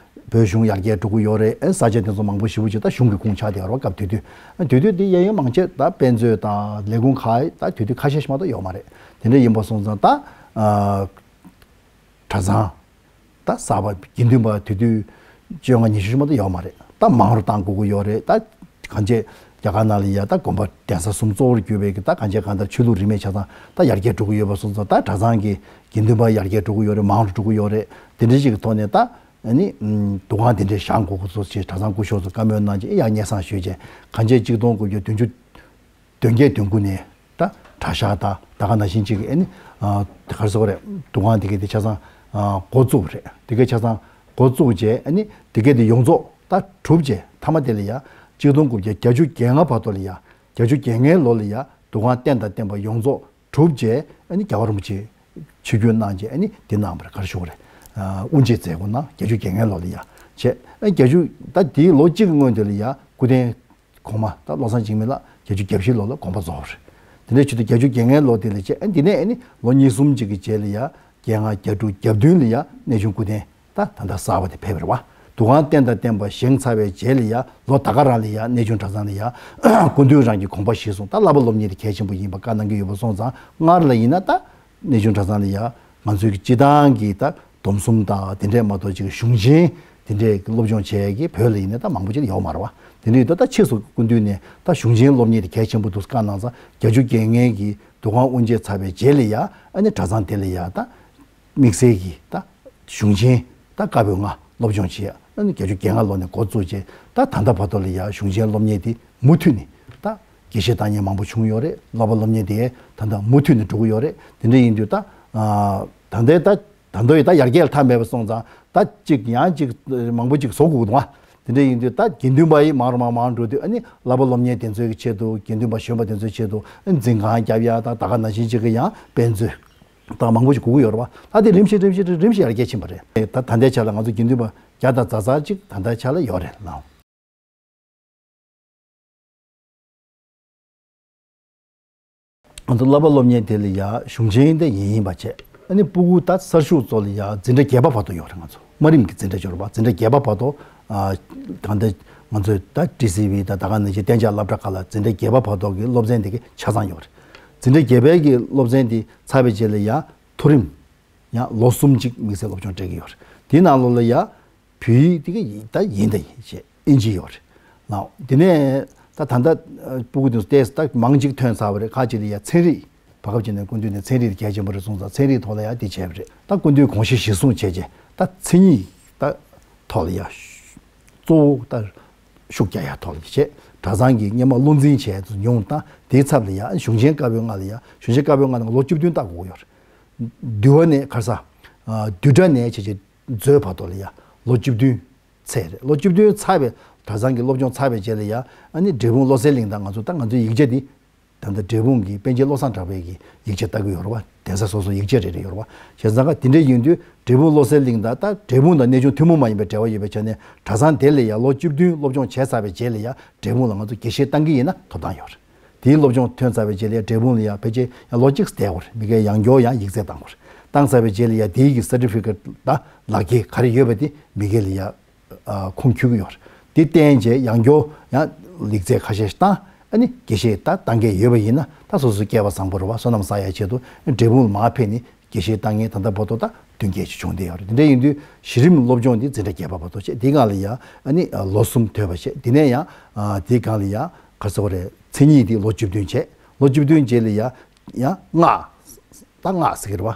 བོད་གཞུང་ཡར་རྒྱས་འགྲོ་གི་ཡོད་རེད། ཨ་ས་ཆ་དེ་ཚོ་མང་པོ་ཞེ་པོ་ཅིག་ད་གཞུང་གི་ཁོངས་ཆགས་བསྡད་ཡོད་རེད་བ། སྐབས་དེ་དུས་ཨ་དེ་དུས་དེ་གཡས་གཡོན་མང་ཆེ་ད་དཔེ་མཛོད་དང་ལས་ཁུངས་ཁག་ད་དེ་དུས་ཁ་ཤས་ཤིག་མ་གཏོགས་ཡོད་མ་རེད། དེ་འདྲ་ཡིན་པ་སོང་ཙང་ད་ཨ། གྲྭ་ཚང་། ད་གསར་པ་དགེ་འདུན་པ་དེ་དུས་བཅོ་ལྔ་ཉི་ཤུ་ཞིག་མ་གཏོགས་ཡོད་མ་རེད། ད་མང་རུ་བཏང་དགོས་ཀྱི་ཡོད་རེད། ད་གང་ཅི་རྒྱ་གར་ནང་ལ་ཡ་ད་དགོན་པ་གདན་ས་གསུམ་གཙོ་བོར་གྱུར་པའི་གི་ད་གང་ཅི་གང་ལྟར་ཆོས་ལུགས་རིས་མེད་ཆ་ཚང་ད་ཡར་རྒྱས་འགྲོ་གི་ཡོད་པ་སོང་ཙང་ད་གྲྭ་ཚང་གི་དགེ་འདུན་པ་ཡར་རྒྱས་འགྲོ་གི་ཡོད་རེད། མང་རུ་འགྲོ་གི་ཡོད་རེད། དེ་འདྲ་ཞིག་གི་ཐོག་ནས་ད་ཨ་ནི་འདུ་ཁང་དེ་འདྲའི་བཞེངས་དགོས་ཀྱི་འདུག་ཅེས་གྲྭ་ཚང་སྐུ་ཞབས་ཚོ་བཀའ་མོལ་གནང་རྗེས་ཡར་སྙན་སེང་ཞུས་རྗེས་གང་ཅི་གཅིག་སྟོང་དགུ་བརྒྱ་བདུན་ཅུ། དོན་བརྒྱད་དོན་དགུ་ནས་ད་གྲྭ་ཤག་དང་ད་ག་ནང་བཞིན་གཅིག་གི་ཨ་ནི་ཨ་ག་རེ་ཟེར་དགོས་རེད། འདུ་ཁང་དེ་གའི་དེ་ཆ་ཚང་ཨ་འགོ་བཙུགས་རེད། དེ་གའི་ཆ་ཚང་འགོ་བཙུགས་རྗེས་ཨ་ནི་དེ་གའི་དེ་ཡོངས་རྫོགས་ད་གྲུབ་རྗེས་མཐའ་མ་དེ་ལ་ཡ་གཅིག་སྟོང་དགུ་བརྒྱ་བརྒྱད་ཅུ་གྱ་ལྔ་བར་དུ་ལ་ཡ་བརྒྱད་ཅུ་གྱ་ལྔའི་ལོ་ལ་ཡ་འདུ་ཁང་རྟེན་དང་བརྟེན་པ་ཡོངས་རྫོགས་གྲུབ་རྗེས་ཨ་ནི་རྒྱལ་བ་རིན་པོ་ཆེ་ཆིབས་བསྒྱུར་གནང་རྗེས་ཨ་ནི་དེ་གནང་བ་རེད། ག་རེ་ཞུ་དགོས་རེད། ཨ་དབུ་འབྱེད་མཛད་སྒོ་གནང་། བརྒྱད་ཅུ་གྱ་ལྔའི་ལོ་ལ་ཡ་བྱས། ཨ་བརྒྱད་ཅུ་ད་དེའི་ལོ་གཅིག་གི་སྔོན་དེ་ལ་ཡ་སྐུ་རྟེན་གོང་མ་ད་བློ་བཟང་འཇིགས་མེད་ལགས་བརྒྱད་ཅུ་གྱ་བཞི་ལོ་ལ་དགོངས་པ་རྫོགས་པ་རེད། དེ་འདྲའི་ཆེད་དུ་བརྒྱད་ཅུ་གྱ་ལྔའི་ལོ་དེ་ལ་བྱས། ཨ་འདི་ནས་ཨ་ནི་ལོ་གཉིས་གསུམ་ཅིག་གི་རྗེས་ལ་ཡ་བརྒྱད་ལྔ་བརྒྱད་དྲུག་བརྒྱད་བདུན་ལ་ཡ་གནས་ཆུང་སྐུ་རྟེན་ད་ད་ལྟ་གསར་པ་དེ་ཕེབས་པ་རེད་བ། འདུ་ཁང་རྟེན་དང་བརྟེན་པ་བཞེངས་ཚར་བའི་རྗེས་ལ་ཡ་ལོ་ད་ག་རང་ལ་ཡ་གནས་ཆུང་གྲྭ་ཚང་ལ་ཡ་སྐུ་མདུན་རང་གི་དགོངས་པ་གཞིར་བཟུང་ད་བསླབ་པ་སློབ་གཉེར་དེ་གལ་ཆེན་པོ་ཡིན་པ་བཀའ་གནང་གི་ཡོད་པ་སོང་ཙང་སྔར་ལ་ཡིན་ན་ད་གནས་ཆུང་གྲྭ་ཚང་ལ་ཡ་ང་ཚོའི་གི་སྤྱི་བཏང་གི་ད་སྡོམ་གསུམ་དང་དེ་འདྲས་མ་གཏོགས་ཅིག་གཞུང་ཆེན་དེ་འདྲས་ཀྱི་སློབ་སྦྱོང་བྱེད་ཡས་ཀྱི་བོད་ལ་ཡིན་ན་ད་མང་པོ་ཅིག་ཡོད་མ་རེད་བ། དེ་འདྲས་ཡོད་ད་ད་ཕྱིས་སུ་སྐུ་མདུན་ནས་ད་གཞུང་ཆེན་སློབ་གཉེར་དེ་གལ་ཆེན་པོ་འདུག་བཀའ་གནང་ཙང་བརྒྱད་ཅུ་གྱ་ལྔའི་གི་འདུ་ཁང་དབུ་འབྱེད་ཚར་བའི་རྗེས་ལ་ཡ་ཨ་ནི་གྲྭ་ཚང་དེ་ལ་ཡ་ད་དམིགས་བསལ་གྱི་ད་གཞུང་ཆེན་ད་བཀའ་པོད་ལྔ་སློབ་སྦྱོང་བྱེད་ཡ་ཨ་ནི་བརྒྱད་ཅུ་གྱ་ལྔ་ལོ་ནས་འགོ་བཙུགས་བྱས་ད་ད་ལྟ་བར་དུ་ལ་ཡ་གཞུང་ཆེན་སློབ་གཉེར་དེ་མུ་མཐུད་ནས་ད་དགེ་བཤེས་བཏང་མཁན་མང་པོ་བྱུང་ཡོད་རེད། བསླབ་པ་སློབ་གཉེར་དེ་ད་ལྟ་མུ་མཐུད་ནས་འགྲོ་གི་ཡོད་རེད། དེ་འདྲ་ཡིན་དུས་ད་ཨ་ད་ལྟའི་ད་ད་མདོ་ཡི་ད་ཡར་རྒྱས་ལ་མཐའ་མེད་པ་སོང་ཙང་ད་གཅིག་ཡང་གཅིག་མང་པོ་གཅིག་བཟོ་དགོས་འདུག་བ། དེ་འདྲ་ཡིན་དུས་ད་དགེ་འདུན་པ་ཡི་མང་རུ་མང་མང་འགྲོ་དུས་ཨ་ནི་བསླབ་པ་སློབ་གཉེར་དེ་ཚོའི་གི་ཆེད་དུ་དགེ་འདུན་པ་གཞོན་པ་དེ་ཚོའི་ཆེད་དུ་ཨ་ནི་འཛིན་ཁང་རྒྱབ་ཡ་ད་ད་ག་ནང་བཞིན་གཅིག་གི་ཡང་དཔེ་མཛོད་ད་མང་པོ་ཞིག་དགོས་ཀྱི་ཡོད་རེད་བ། ད་དེ་རིམ་བཞིན་རིམ་བཞིན་རིམ་བཞིན་ཡར་རྒྱས་ཕྱིན་པ་རེད། ད་ད་ལྟའི་ཆ་ལ་ང་ཚོ་དགེ་འདུན་པ་ བརྒྱ་དང་ཛ་ཛ་ཅིག་ད་ལྟའི་ཆ་ལ་ཡོད་རེད་ལགས། ང་ཚོ་བསླབ་པ་སློབ་གཉེར་དེ་ལ་ཡ་གཞུང་ཆེན་དེ་ཡིན་ཡིན་པ་བྱས། ཨ་ནི་སྤུ་གུ་ད་གསར་ཞུགས་ཚོ་ལ་ཡ་འཛིན་གྲྭ་བརྒྱད་པ་བར་དུ་ཡོད་རེད། ང་ཚོ་དམའ་རིམ་གྱི་འཛིན་གྲྭ་ཡོད་རེད་པ། འཛིན་གྲྭ་བརྒྱད་པ་བར་དུ། ཨ། གང་ལྟར་ང་ཚོས་ད་ཊི་སི་ཝི་དང་ད་ག་ནང་བཞིན་གཏན་འཇགས་སློབ་གྲྭ་ཁག་ལ་འཛིན་གྲྭ་བརྒྱད་པ་བར་དུ་གི་སློབ་ཚན་དེ་གི་ཆ་ཚང་ཡོད་རེད། འཛིན་གྲྭ་བརྒྱད་པའི་གི་སློབ་ཚན་དེ་ཚར་བའི་རྗེས་ལ་ཡ་མཐོ་རིམ་ཡང་ལོ་གསུམ་གཅིག་དམིགས་བསལ་སློབ་སྦྱོང་སྤྲད་ཀྱི་ཡོད་རེད། དེའི་ནང་ལོགས་ལ་ཡ་བོད་ཡིག་དེ་ག་ཡིན་ད་ཡིན་ད་ཡིན་བྱས་ཨིན་ཇི་ཡོད་རེད་ལགས། དེ་ནས་ད་ད་ལྟ་སྤུ་གུ་དེ་ཚོ་ཏོག་ཙམ་ད་མང་གཅིག་ཐོན་ཚར་བ་རེད། ཁ་ཅིག་ལ་ཡ་ཚན་རིག་བར་སྐབས་ཅིག་ནས་སྐུ་མདུན་ནས་ཚན་རིག་དེ་གལ་ཆེན་པོ་རེད་གསུངས་ཙང་ཚན་རིག་ཐོག་ལ་ཡ་དེ་བྱས་པ་རེད། ད་སྐུ་མདུན་དགོངས་གཞི་གཞིར་བཟུང་བྱས་བྱས་ད་མཚན་ཉིད་ད་ཐོག་ལ་ཡ་གཙོ་བོ་ད་ཤུགས་རྒྱག་ཡ་ཐོག་ལ་བྱས། གྲྭ་ཚང་གི་སྔོན་མ་བློ་འཛིན་བྱས་ཚུལ་ཉུང་དང་དེའི་ཚབ་ལ་ཡ་གཞུང་ཆེན་བཀའ་པོད་ལྔ་ལ་ཡ་གཞུང་ཆེན་བཀའ་པོད་ལྔ་ནང་ལོ་བཅུ་བདུན་ལྟ་དགོས་ཀྱི་ཡོད་རེད། འདུལ་བ་ནས་ག་རེ་ཟ། བསྡུས་གྲྭ་ནས་བྱས་བྱས་མཛོད་བར་དུ་ལ་ཡ་ལོ་བཅུ་བདུན་ཚར་རེད། ལོ་བཅུ་བདུན་ཚར་བའི་གྲྭ་ཚང་གི་སློབ་སྦྱོང་ཚར་བའི་རྗེས་ལ་ཡ་ཨ་ནི་འབྲས་སྤུངས་བློ་གསལ་གླིང་དང་ང་ཚོ་ད་ང་ཚོའི་ཡིག་ཆ་འདི་ད་ལྟ་འབྲས་སྤུངས་ཀྱི་པཎ་ཆེན་བློ་བཟང་གྲགས་པའི་གི་ཡིག་ཆ་ལྟ་གི་ཡོད་རེད་པ། གདན་ས་སོ་སོ་ཡིག་ཆ་རེ་རེ་ཡོད་རེད་པ། བྱས་ཙང་ཀ་དེ་འདྲ་ཡིན་དུས་འབྲས་སྤུངས་བློ་གསལ་གླིང་དང་ད་འབྲས་སྤུངས་དང་གནས་ཆུང་ཐུན་མོང་མ་ཡིན་པའི་འབྲེལ་བ་ཡོད་པའི་ཆ་ནས་གྲྭ་ཚང་དེ་ལ་ཡ་ལོ་བཅུ་བདུན་སློབ་སྦྱོང་བྱས་ཚར་བའི་རྗེས་ལ་ཡ་འབྲས་སྤུངས་ལ་ང་ཚོ་དགེ་བཤེས་བཏང་གི་ཡིན་ན་ཐོབ་ཐང་ཡོད་རེད། དེའི་སློབ་སྦྱོང་ཐོན་ཚར་བའི་རྗེས་ལ་ཡ་འབྲས་སྤུངས་ལ་ཡ་ཕལ་ཆེར་ཡང་ལོ་གཅིག་བསྡད་དགོས་རེད། མི་སྒེར་ཡང་སྐྱར་ཡང་ཡིག་ཚད་བཏང་དགོས་རེད། བཏང་ཚར་བའི་རྗེས་ལ་ཡ་དེའི་གི་སར་ཊི་ཕི་ཀེཊ་དང་ལག་འཁྱེར་ག་རེ་ཡོད་པ་དེ་མི་སྒེར་ལ་ཡ་ཨ་ཁུངས་འཁྱོལ་གྱི་ཡོད་རེད། དེ་བསྟན་བྱས་ཡང་སྐྱར་ཡང་ཡིག་ཚད་ཁ་ཤས་ཤིག་བཏང་ཨ་ནི་དགེ་བཤེས་ད་བཏང་མཁན་ཡོད་པ་ཡིན་ན་ད་སོ་སོའི་སྐལ་བ་བཟང་པོ་རེད་པ། བསོད་ནམས་བསགས་ཡ་ཆེད་དུ་འབྲས་སྤུངས་ལ་མར་ཕེབས་ནས་དགེ་བཤེས་བཏང་མཁན་ད་ལྟ་བར་དུ་ད་བདུན་བརྒྱད་ཅིག་བྱུང་བསྡད་ཡོད་རེད། དེ་འདྲ་ཡིན་དུས་གཞི་རིམ་སློབ་སྦྱོང་འདི་འཛིན་གྲྭ་བརྒྱད་པ་བར་དུ་བྱས། དེའི་སྒང་ལ་ཡ་ཨ་ནི་ལོ་གསུམ་ཐོན་པ་བྱས། དེ་ནས་ཡང་དེའི་སྒང་ལ་ཡ་ག་རེ་ཟེར་དགོས་རེད། མཚན་ཉིད་འདི་ལོ་བཅུ་བདུན་བྱས། ལོ་བཅུ་བདུན་རྗེས་ལ་ཡ་ཡང་སྔགས་ད་སྔགས་ཟེར་གྱི་རེད་པ།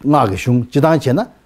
སྔགས་ཀྱི་གཞུང་སྤྱི་བཏང་བྱས་ན།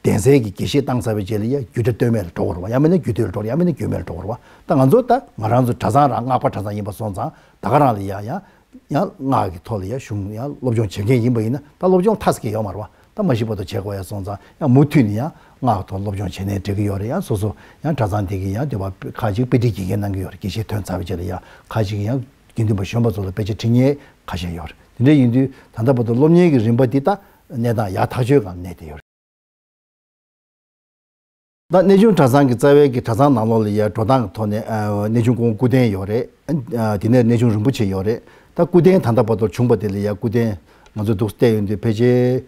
གདན་སའི་གི་དགེ་བཤེས་བཏང་ཚར་བའི་རྗེས་ལ་ཡ་རྒྱུད་གྲྭ་སྟོད་སྨད་ལ་འགྲོ་དགོས་རེད་པ། ཡང་མིན་ན་རྒྱུད་སྟོད་ལ་འགྲོ་རེད། ཡང་མིན་ན་རྒྱུད་སྨད་ལ་འགྲོ་དགོས་རེད་པ། ད་ང་ཚོ་ད་ང་རང་ཚོ་གྲྭ་ཚང་རང་སྔགས་པ་གྲྭ་ཚང་ཡིན་པ་སོང་ཙང་ད་ག་རང་ལ་ཡ་ཡང་ཡང་སྔགས་ཀྱི་ཐོག་ལ་ཡ་གཞུང་ཡང་སློབ་སྦྱོང་བྱེད་མཁན་ཡིན་པ་ཡིན་ན་ད་སློབ་སྦྱོང་ཐ་ས་གི་ཡོད་མ་རེད་པ། ད་མ་ཤི་བར་དུ་བྱེད་དགོས་ཡ་སོང་ཙང་ཡང་མུ་མཐུད་ནས་ཡང་སྔགས་ཐོག་སློབ་སྦྱོང་བྱས་ནས་འགྲིག་གི་ཡོད་རེད། ཡང་སོ་སོ་ཡང་གྲྭ་ཚང་དེ་གི་ཡང་འདོད་པ་ཁ་ཅིག་དཔེ་ཁྲིད་དགེ་རྒན་གནང་གི་ཡོད་རེད། དགེ་བཤེས་ཐོན་ཚར་བའི་རྗེས་ལ་ཡང་ཁ་ཅིག་ཡང་དགེ་འདུན་པ་གཞོན་པ་ཚོ་ལ་དཔེ་ཆ་ཁྲིད་མཁན་ཁ་ཤས་ཡོད་རེད། དེ་འདྲ་ཡིན་དུས་ད་ལྟ་བར་དུ་སློབ་གཉེར་གྱི་རིམ་པ་འདི་ད་གནས་སྟངས་ཡག་ཐག་ཆོད་སྒང་གནས་བསྡད་ཡོད་རེད། ད་གནས་ཆུང་གྲྭ་ཚང་གི་རྩ་བའི་གི་གྲྭ་ཚང་ནང་ལོགས་ལ་ཡ་འགྲོ་སྟངས་ཀྱི་ཐོག་ནས་ཨ་གནས་ཆུང་སྐུ་ངོ་སྐུ་རྟེན་ཡོད་རེད། ཨ་དེ་ནས་གནས་ཆུང་རིན་པོ་ཆེ་ཡོད་རེད། ད་སྐུ་རྟེན་ད་ལྟ་བར་དུ་བྱུང་བ་དེ་ལ་ཡ་སྐུ་རྟེན་ང་ཚོས་འདུག་བལྟས་ཡོང་དུས་ཕལ་ཆེར་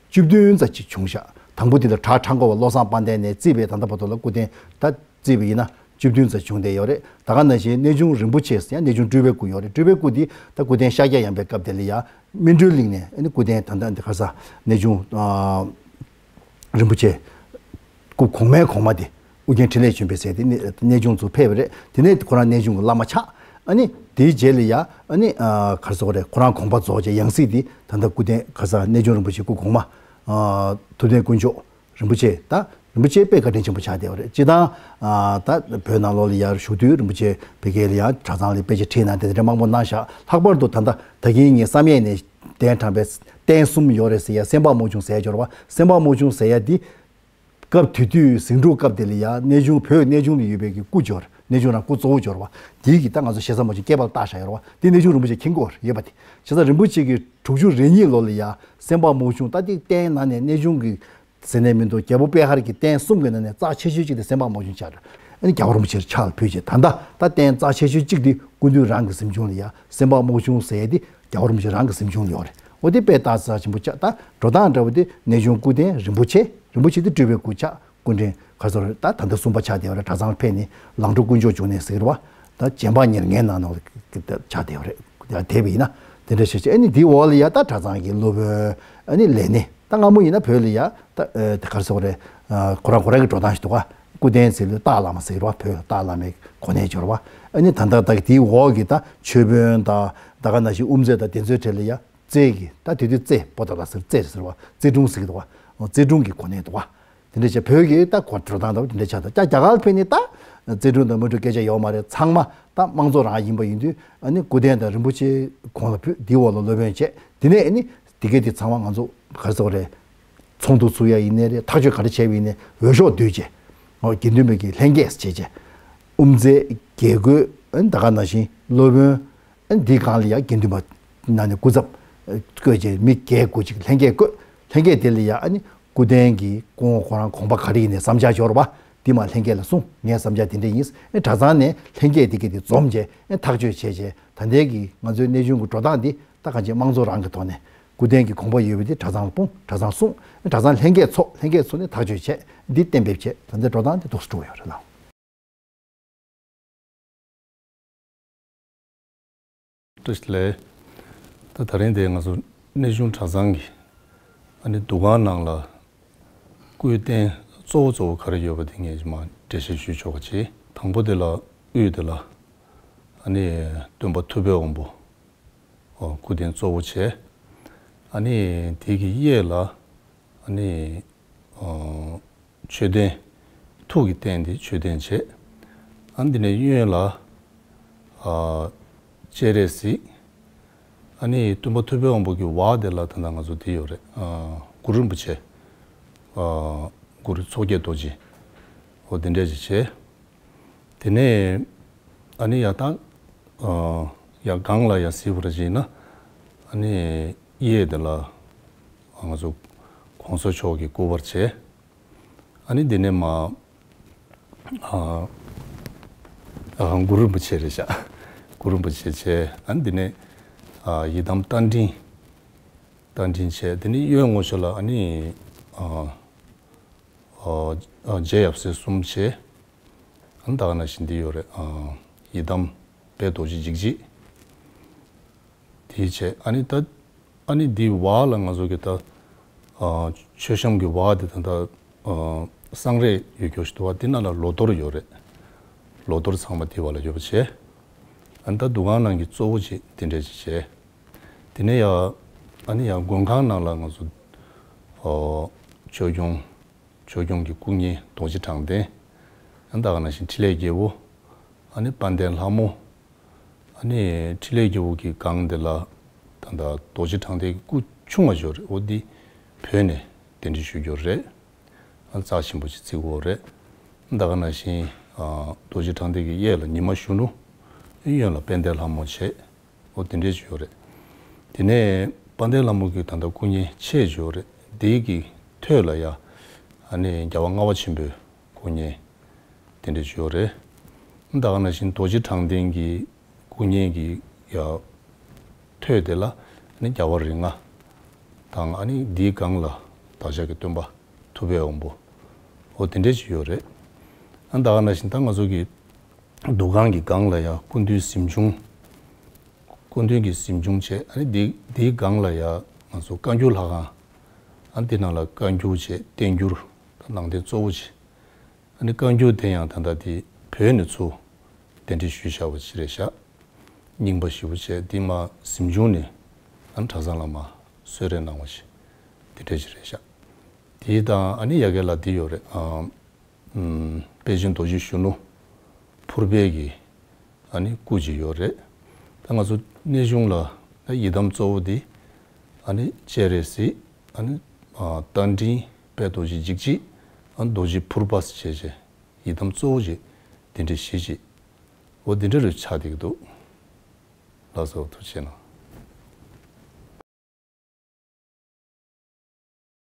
བཅུ་བདུན་ཙམ་ཅིག་བྱུང་ཤག་དང་པོ་དེ་ལ་བྲག་ཁྲ་འགོ་བ་བློ་བཟང་དཔལ་ལྡན་ནས་བརྩིས་པའི་ད་ལྟ་བར་དུ་ལ་སྐུ་རྟེན་ད་བརྩིས་པ་ཡིན་ན་བཅུ་བདུན་ཙམ་བྱུང་བསྡད་ཡོད་རེད། ད་ག་ནང་བཞིན་གནས་ཆུང་རིན་པོ་ཆེ་ཟེར་ཡང་གནས་ཆུང་སྤྲུལ་པའི་སྐུ་ཡོད་རེད། སྤྲུལ་པའི་སྐུ་འདི་ད་སྐུ་རྟེན་ཤཱཀྱ་ཡངས་པའི་སྐབས་དེ་ལ་ཡ་སྨིན་གྲོལ་གླིང་ནས་ཨ་ནི་སྐུ་རྟེན་ད་ལྟ་འདི་ག་ས་གནས་ཆུང་ཨ་རིན་པོ་ཆེ་སྐུ་གོང་མའི་གོང་མ་དེ་ཨུ་རྒྱན་འཕྲིན་ལས་ཆོས་འཕེལ་ཟེར་དེ་གནས་གནས་ཆུང་ཚུར་ཕེབས་པ་རེད། དེ་ནས་ཁོ་རང་གནས་ཆུང་གི་བླ་མ་ཆགས། ཨ་ནི་དེའི་རྗེས་ལ་ཡ་ཨ་ནི་ཨ་ག་རེ་ཟེར་དགོས་རེད། ཁོ་རང་དགོངས་པ་རྫོགས་རྗེས་ཡང་སྲིད་དེ་ད་ལྟ་སྐུ་རྟེན་ག་ས་གནས་ཆུང་རིན་པོ་ཆེ་སྐུ་གོང་མ་ཨ་ཐུབ་བསྟན་དཀོན་མཆོག་རིན་པོ་ཆེ་ད་རིན་པོ་ཆེ་དཔེ་བཀའ་དྲིན་ཆེན་པོ་ཆགས་བསྡད་པ་རེད། སྤྱིར་བཏང་ཨ་ད་བོད་ནང་ལོགས་ལ་ཡར་བཞུགས་དུས་རིན་པོ་ཆེ་ཕ་གི་ལ་ཡང་གྲྭ་ཚང་ལ་དཔེ་ཆ་ཁྲིད་གནང་དེ་འདྲ་མང་པོ་གནང་ཤག་ལྷག་པར་དུ་ད་ལྟ་ད་གིན་ངས་བསམ་ཡས་ནས་གདན་དྲངས་པའི་རྟེན་གསུམ་ཡོད་རེད་ཟེར་ཡ་སེམས་དཔའ་རྨོག་ཆུང་ཟེར་ཡ་ཡོད་རེད་པ། སེམས་དཔའ་རྨོག་ཆུང་ཟེར་ཡ་འདི་སྐབས་དེ་དུས་ཟིང་འཁྲུག་སྐབས་དེ་ལ་ཡ་གནས་ཆུང་བོད་གནས་ཆུང་ལ་ཡོད་པའི་གི་སྐུ་འབྱོར་གནས་ཆུང་རང་སྐུ་གཙོ་བོ་འབྱོར་བ་དེའི་གི་ད་ང་ཚོ་ཞེ་ས་མ་བྱུང་སྐེད་པ་ལ་བཏགས་བཞག་ཡོད་རེད་པ། དེ་གནས་ཆུང་རིན་པོ་ཆེ་མཁྱེན་གྱི་ཡོད་རེད། ཡོད་པ་དེ་བྱས་ཙང་རིན་པོ་ཆེ་གི་དྲུག་ཅུ་རེ་གཉིས་ལོ་ལ་ཡ་སེམས་དཔའ་རྨོག་ཆུང་ད་དེ་རྟེན་ནང་ནས་གནས་ཆུང་གི་ཟེར་ནས་མི་འདུག་རྒྱལ་པོ་པེ་ཧར་གྱི་རྟེན་གསུམ་གྱི་ནང་ནས་རྩ་ཆེ་ཤོས་གཅིག་དེ་སེམས་དཔའ་རྨོག་ཆུང་ཆགས་རེད། ཨ་ནི་རྒྱལ་བ་རིན་པོ་ཆེར་ཕྱག་ཕུལ་བྱས་ད་ལྟ་ད་རྟེན་རྩ་ཆེ་ཤོས་གཅིག་དེ་སྐུ་མདུན་རང་གི་གཟིམ་ཆུང་ལ་ཡ་སེམས་དཔའ་རྨོག་ཆུང་ཟེར་ཡ་དེ་རྒྱལ་བ་རིན་པོ་ཆེ་རང་གི་གཟིམ་ཆུང་ལ་ཡོད་རེད། འོ་དེ་དཔེ་རྟགས་རྩ་ཆེན་པོ་ཆགས། ད་འགྲོ་སྟངས་འདྲ་བོ་དེ་གནས་ཆུང་སྐུ་རྟེན་རིན་པོ་ཆེ་རིན་པོ་ཆེ་དེ་སྤྲུལ་པའི་སྐུ་ཆགས། སྐུ་ཕྲེང་ག་ཚོད་རེད། ད་ད་ལྟ་གསུམ་པ་ཆགས་བསྡད་ཡོད་རེད། གྲྭ་ཚང་ཕེབས་ནས་ལང་གྲོ་དཀོན་མཆོག་འབྱུང་གནས་ཟེར་གྱི་རེད་པ། ད་རྗེ་འབངས་ཉེར་ལྔའི་ནང་ནས་ཆགས་བསྡད་ཡོད་རེད། ཡང་དེ་བས་ཡིན་ན་དེ་འདྲ་བྱས་བྱས་ཨ་ནི་དེའི་འོག་ལ་ཡ་ད་གྲྭ་ཚང་གི་སློབ་དཔོན་ཨ་ནི་ལས་སྣེ་ད་སྔ་མོ་ཡིན་ན་བོད་ལ་ཡ་ད་ཨ་དེ་ག་རེ་ཟེར་དགོས་རེད། ཨ་ཁོ་རང་ཁོ་རང་གི་འགྲོ་སྟངས་ཤིག་འདུག་ག་སྐུ་རྟེན་ཟེར་དུས་སྟག་བླ་མ་ཟེར་གྱི་རེད་པ། བོད་ལ་སྟག་བླ་མའི་གོ་གནས་འབྱོར་བ། ཨ་ནི་ད་ལྟ་ད་དེའི་འོག་གི་ད་མཆོད་དཔོན་དང་ད་ག་ནང་བཞིན་དབུ་མཛད་དང་དེ་ཚོའི་གྲས་ལ་ཡ་རྩེ་གི་ད་དེ་དུས་རྩེ་པོ་ཏ་ལ་ཟེར་རྩེ་རེད་ཟེར་བ་རྩེ་སྒྲུང་ཟེར་གྱི་འདུག་ག་རྩེ་སྒྲུང་གི་གོ་གནས་འདུག་ག་དེ་འདྲ་བྱས་བོད་ཀྱི་ད་གོ་འགྲོ་སྟངས་འདྲ་བོ་དེ་འདྲ་ཆགས་འདུག་ཀྱང་རྒྱ་གར་ལ་ཕེབས་ནས་ད་རྩེ་སྒྲུང་དང་མུ་འབྲེལ་སྐད་ཆ་ཡོད་མ་རེད། ཚང་མ་ད་དམངས་གཙོ་རང་ཡིན་པ་ཡིན་དུས་ཨ་ནི་སྐུ་རྟེན་དང་རིན་པོ་ཆེ་གོང་ལ་ཕུལ། དེའི་འོག་ལ་སློབ་དཔོན་བྱས། དེ་ནས་ཨ་ནི་དེ་གས་དེ་ཚང་མ་ང་ཚོ་ག་རེ་ཟེར་དགོས་རེད། ཚོགས་འདུ་ཚུགས་ཡ་ཡིན་ནའི་རེད། ཐག་གཅོད་ག་རེ་བྱས་པ་ཡིན་ནའི་འོས་ཤོག་བསྡུས་བྱས། ཨོ་དགེ་འདུན་པའི་གི་ལྷན་རྒྱས་བྱས་བྱས། དབུ་མཛད་དགེ་བསྐོས་ཨ་ནི་ད་ག་ནང་བཞིན་སློབ་དཔོན་ཨ་ནི་འདིའི་སྒང་ལ་ཡ་དགེ་འདུན་པ་ནང་ནས་སྐུ་ཚབ་བསྐོས་བྱས་མི་བརྒྱད་དགུ་ཅིག་ལྷན་རྒྱས་བསྐོས། ལྷན་རྒྱས་དེ་ལ་ཡ་ཨ་ནི། སྐུ་རྟེན་གྱི་སྐུ་ངོ་ཁོ་རང་དགོངས་པ་ག་རེ་ཡིན་ནའི་བསམ་འཆར་ཡོད་རེད་པ། འདི་མར་ལྷན་རྒྱས་ལ་གསུངས། ངའི་བསམ་འཆར་འདི་འདྲ་ཡིན། ཨེ་གྲྭ་ཚང་ནས་ལྷན་རྒྱས་འདི་གི་འདི་འཛོམས་བྱས་ཨེ་ཐག་གཅོད་བྱས་བྱས། ད་ལྟའི་གི་ང་ཚོའི་གནས་ཆུང་གི་འགྲོ་སྟངས་འདི་ད་གང་ཅི་དམངས་གཙོ་རང་གི་ཐོག་ནས་སྐུ་རྟེན་གྱི་དགོངས་པ་ཡོད་པ་འདི་གྲྭ་ཚང་ལ་སྤུངས། གྲྭ་ཚང་གསུངས། གྲྭ་ཚང་ལྷན་རྒྱས་ཚོགས། ལྷན་རྒྱས་ཚོགས་ནས་ཐག་གཅོད་བྱས། འདི་གཏན་འབེབས་བྱས། ད་ལྟའི་འགྲོ་སྟངས་འདི་འདུག་སེ་འགྲོ་ཡོད་རེད་ལགས། བཀྲ་ཤིས་བདེ་ལེགས། ད་ད་རིང་དེ་ང་ཚོ་གནས་ཆུང་གྲྭ་ཚང་གི་ཨ་ནི་འདུ་ཁང་ནང་ལ་སྐུའི་རྟེན་གཙོ་བོ་གཙོ་བོ་ག་རེ་ཡོད་པ་དེ་ངས་མར་འགྲེལ་བཤད་ཞུས་ཆོག་པ་བྱེད། དང་པོ་དེ་ལ་དབུས་དེ་ལ་ཨ་ནི་སྟོན་པ་ཐུབ་པའི་དབང་པོ། ཨོ་སྐུ་རྟེན་གཙོ་བོ་བྱས། ཨ་ནི་དེ་གི་གཡས་ལ་ཨ་ནི་ཨོ་མཆོད་རྟེན། ཐུགས་ཀྱི་རྟེན་དེ་མཆོད་རྟེན་བྱས། ཨ་ནི་འདི་ནས་གཡོན་ལ་ཨ་སྤྱན་རས་གཟིགས། ཨ་ནི་སྟོན་པ་ཐུབ་པའི་དབང་པོ་གི་འོག་དེ་ལ་ད་ལྟ་ང་ཚོ་དེ་ཡོད་རེད། ཨ་གུ་རུ་རིན་པོ་ཆེ། ཨ་གུ་རུ་མཚོ་སྐྱེས་རྡོ་རྗེ། ཨོ་དེ་འདྲས་ཅིག་བྱས། དེ་ནས་ཨ་ནི་ཡར་ད་ཨ་ཡར་སྒང་ལ་ཡར་གཟིགས་པ་ར་ཅིག་ཡིན་ན། ཨ་ནི་གཡས་དེ་ལ་ང་ཚོ་གོང་ས་མཆོག་གི་སྐུ་པར་བྱས། ཨ་ནི་དེ་ནས་མར་ཨ་ཨ་གུ་རུ་རིན་པོ་ཆེ་རེད་ཤག་གུ་རུ་རིན་པོ་ཆེ་བྱས། ཨ་ནི་དེ་ནས་ཨ་ཡི་དམ་རྟ་མགྲིན། རྟ་མགྲིན་བྱས། དེ་ནས་གཡོན་ངོས་ཕྱོགས་ལ་ཨ་ནི་ཨ་ཨ་ཨ་རྗེ་ཡབ་སྲས་གསུམ་བྱས། ཨ་ནི་ད་ག་ནང་བཞིན་འདི་ཡོད་རེད། ཨ་ཡི་དམ་དཔལ་རྡོ་རྗེ་འཇིགས་བྱེད། དེ་བྱས། ཨ་ནི་ད་ཨ་ནི་འདི་འོག་ལ་ང་ཚོ་གི་ད་ཨ་མཆོད་བཤམས་ཀྱི་འོག་དེ་ད་ད་ཨ་སང་རས་ཡོད་རྒྱུ་ཞིག་འདུག་པ། འདི་ནང་ལ་ལོ་ཐོར་ཡོད་རེད། ལོ་ཐོར་ཚང་མ་འདི་འོག་ལ་ཡོད་པ་བྱས། ཨ་ནི་ད་འདུ་ཁང་ནང་གི་གཙོ་བོ་ཅིག་དེ་འདྲས་ཅིག་བྱས། དེ་ནས་ཡ་ཨ་ནི་ཡ་མགོན་ཁང་ནང་ལ་ང་ཚོ་ཨོ་ཆོས་སྐྱོང་། ཆོས་སྐྱོང་གི་སྐུ་བརྙན་རྡོ་རྗེ་དྲང་བདེན། ཨ་ནི་ད་ག་ནང་བཞིན་ཕྲིན་ལས་རྒྱལ་པོ། ཨ་ནི་དཔལ་ལྡན་ལྷ་མོ། ཨ་ནི་ཕྲིན་ལས་རྒྱལ་པོ་གི་སྒང་དེ་ལ་ད་ལྟ་རྡོ་རྗེ་དྲང་བདེན་གྱི་སྐུ་ཆུང་བ་ཅིག་ཡོད་རེད། འོ་འདི་བོད་ནས་གདན་འདྲེན་ཞུས་ཡོད་རེད། ཨ་རྩ་ཆེན་པོ་ཅིག་བརྩི་གི་ཡོད་རེད། ད་ག་ནང་བཞིན་ཨ་རྡོ་རྗེ་དྲང་བདེན་གྱི་གཡས་ལ་ཉི་མ་གཞོན་ནུ། གཡོན་ལ་དཔལ་ལྡན་ལྷ་མོ་བྱས། འོ་དེ་འདྲས་ཅིག་ཡོད་རེད། དེ་ནས་དཔལ་ལྡན་ལྷ་མོ་གི་ད་ལྟ་སྐུ་བརྙན་ཆེ་ཅིག་ཡོད་རེད། དེའི་གི་ཐོད་ལ་ཡ་ཨ་ནི་རྒྱལ་བ་ལྔ་པ་ཆེན་པོའི་སྐུ་བརྙན་དེ་འདྲས་ཅིག་ཡོད་རེད། ད་ག་ནང་བཞིན་རྡོ་རྗེ་དྲང་བདེན་གྱི་སྐུ་བརྙན་གྱི་ཡ་ཐོད་དེ་ལ་ཨ་ནི་རྒྱལ་བ་རིགས་ལྔ་དང་། ཨ་ནི་འདིའི་སྒང་ལ་བདག་ཅག་གི་སྟོན་པ་ཐུབ་པའི་དབང་པོ། འོ་དེ་འདྲས་ཅིག་ཡོད་རེད། ཨ་ད་ག་ནང་བཞིན་ད་ང་ཚོ་གི་འདུ་ཁང་གི་སྒང་ལ་ཡ་སྐུ་མདུན་གཟིམ་ཆུང་། སྐུ་མདུན་གྱི་གཟིམ་ཆུང་བྱས། ཨ་ནི་འདི་འདིའི་སྒང་ལ་ཡ་ང་ཚོ་བཀའ་འགྱུར་ལྷ་ཁང་། ཨ་འདི་ནང་ལ་བཀའ་འགྱུར་བྱས། བསྟན་འགྱུར་ནང་རྟེན་གཙོ་བོ་བྱས། ཨ་ནི་བཀའ་འགྱུར་དེ་ཡང་ད་ལྟ་དེ་བོད་ནས་ཚུར་གདན་འདྲེན་ཞུས་བཞག་པ་ཅིག་རེད་ཤག་རྙིང་པ་ཞེ་པོ་བྱས། འདི་མར་གཟིམ་ཆུང་ནས་ཨ་ནི་གྲྭ་ཚང་ལ་མར་གསོལ་རས་གནང་བ་ཞིག་དེ་འདྲ་ཞིག་རེད་ཤག་དེ་དང་ཨ་ནི་ཡ་གི་ལ་འདི་ཡོད་རེད། ཨ། ཨམ། དཔལ་ཆེན་རྡོ་རྗེ་གཞོན་ནུ་ཕུར་པའི་གི་ཨ་ནི་སྐུ་ཅིག་ཡོད་རེད། ད་ང་ཚོ་གནས་ཆུང་ལ་ཡི་དམ་གཙོ་བོ་འདི་ཨ་ནི་སྤྱན་རས་གཟིགས། ཨ་ནི་ཨ་རྟ་མགྲིན། དཔལ་རྡོ་རྗེ་འཇིགས་བྱེད། ཨ་ནི་རྡོ་རྗེ་ཕུར་པ་ཟེར་བྱས་བྱས་ཡི་དམ་གཙོ་བོ་ཅིག་འདི་འདྲ་བཞི་ཅིག་འོ་འདི་འདྲ་རུ་ཆགས་བསྡད་ཀྱི་འདུག་ལགས་སོ། ཐུགས་རྗེ་གནང་།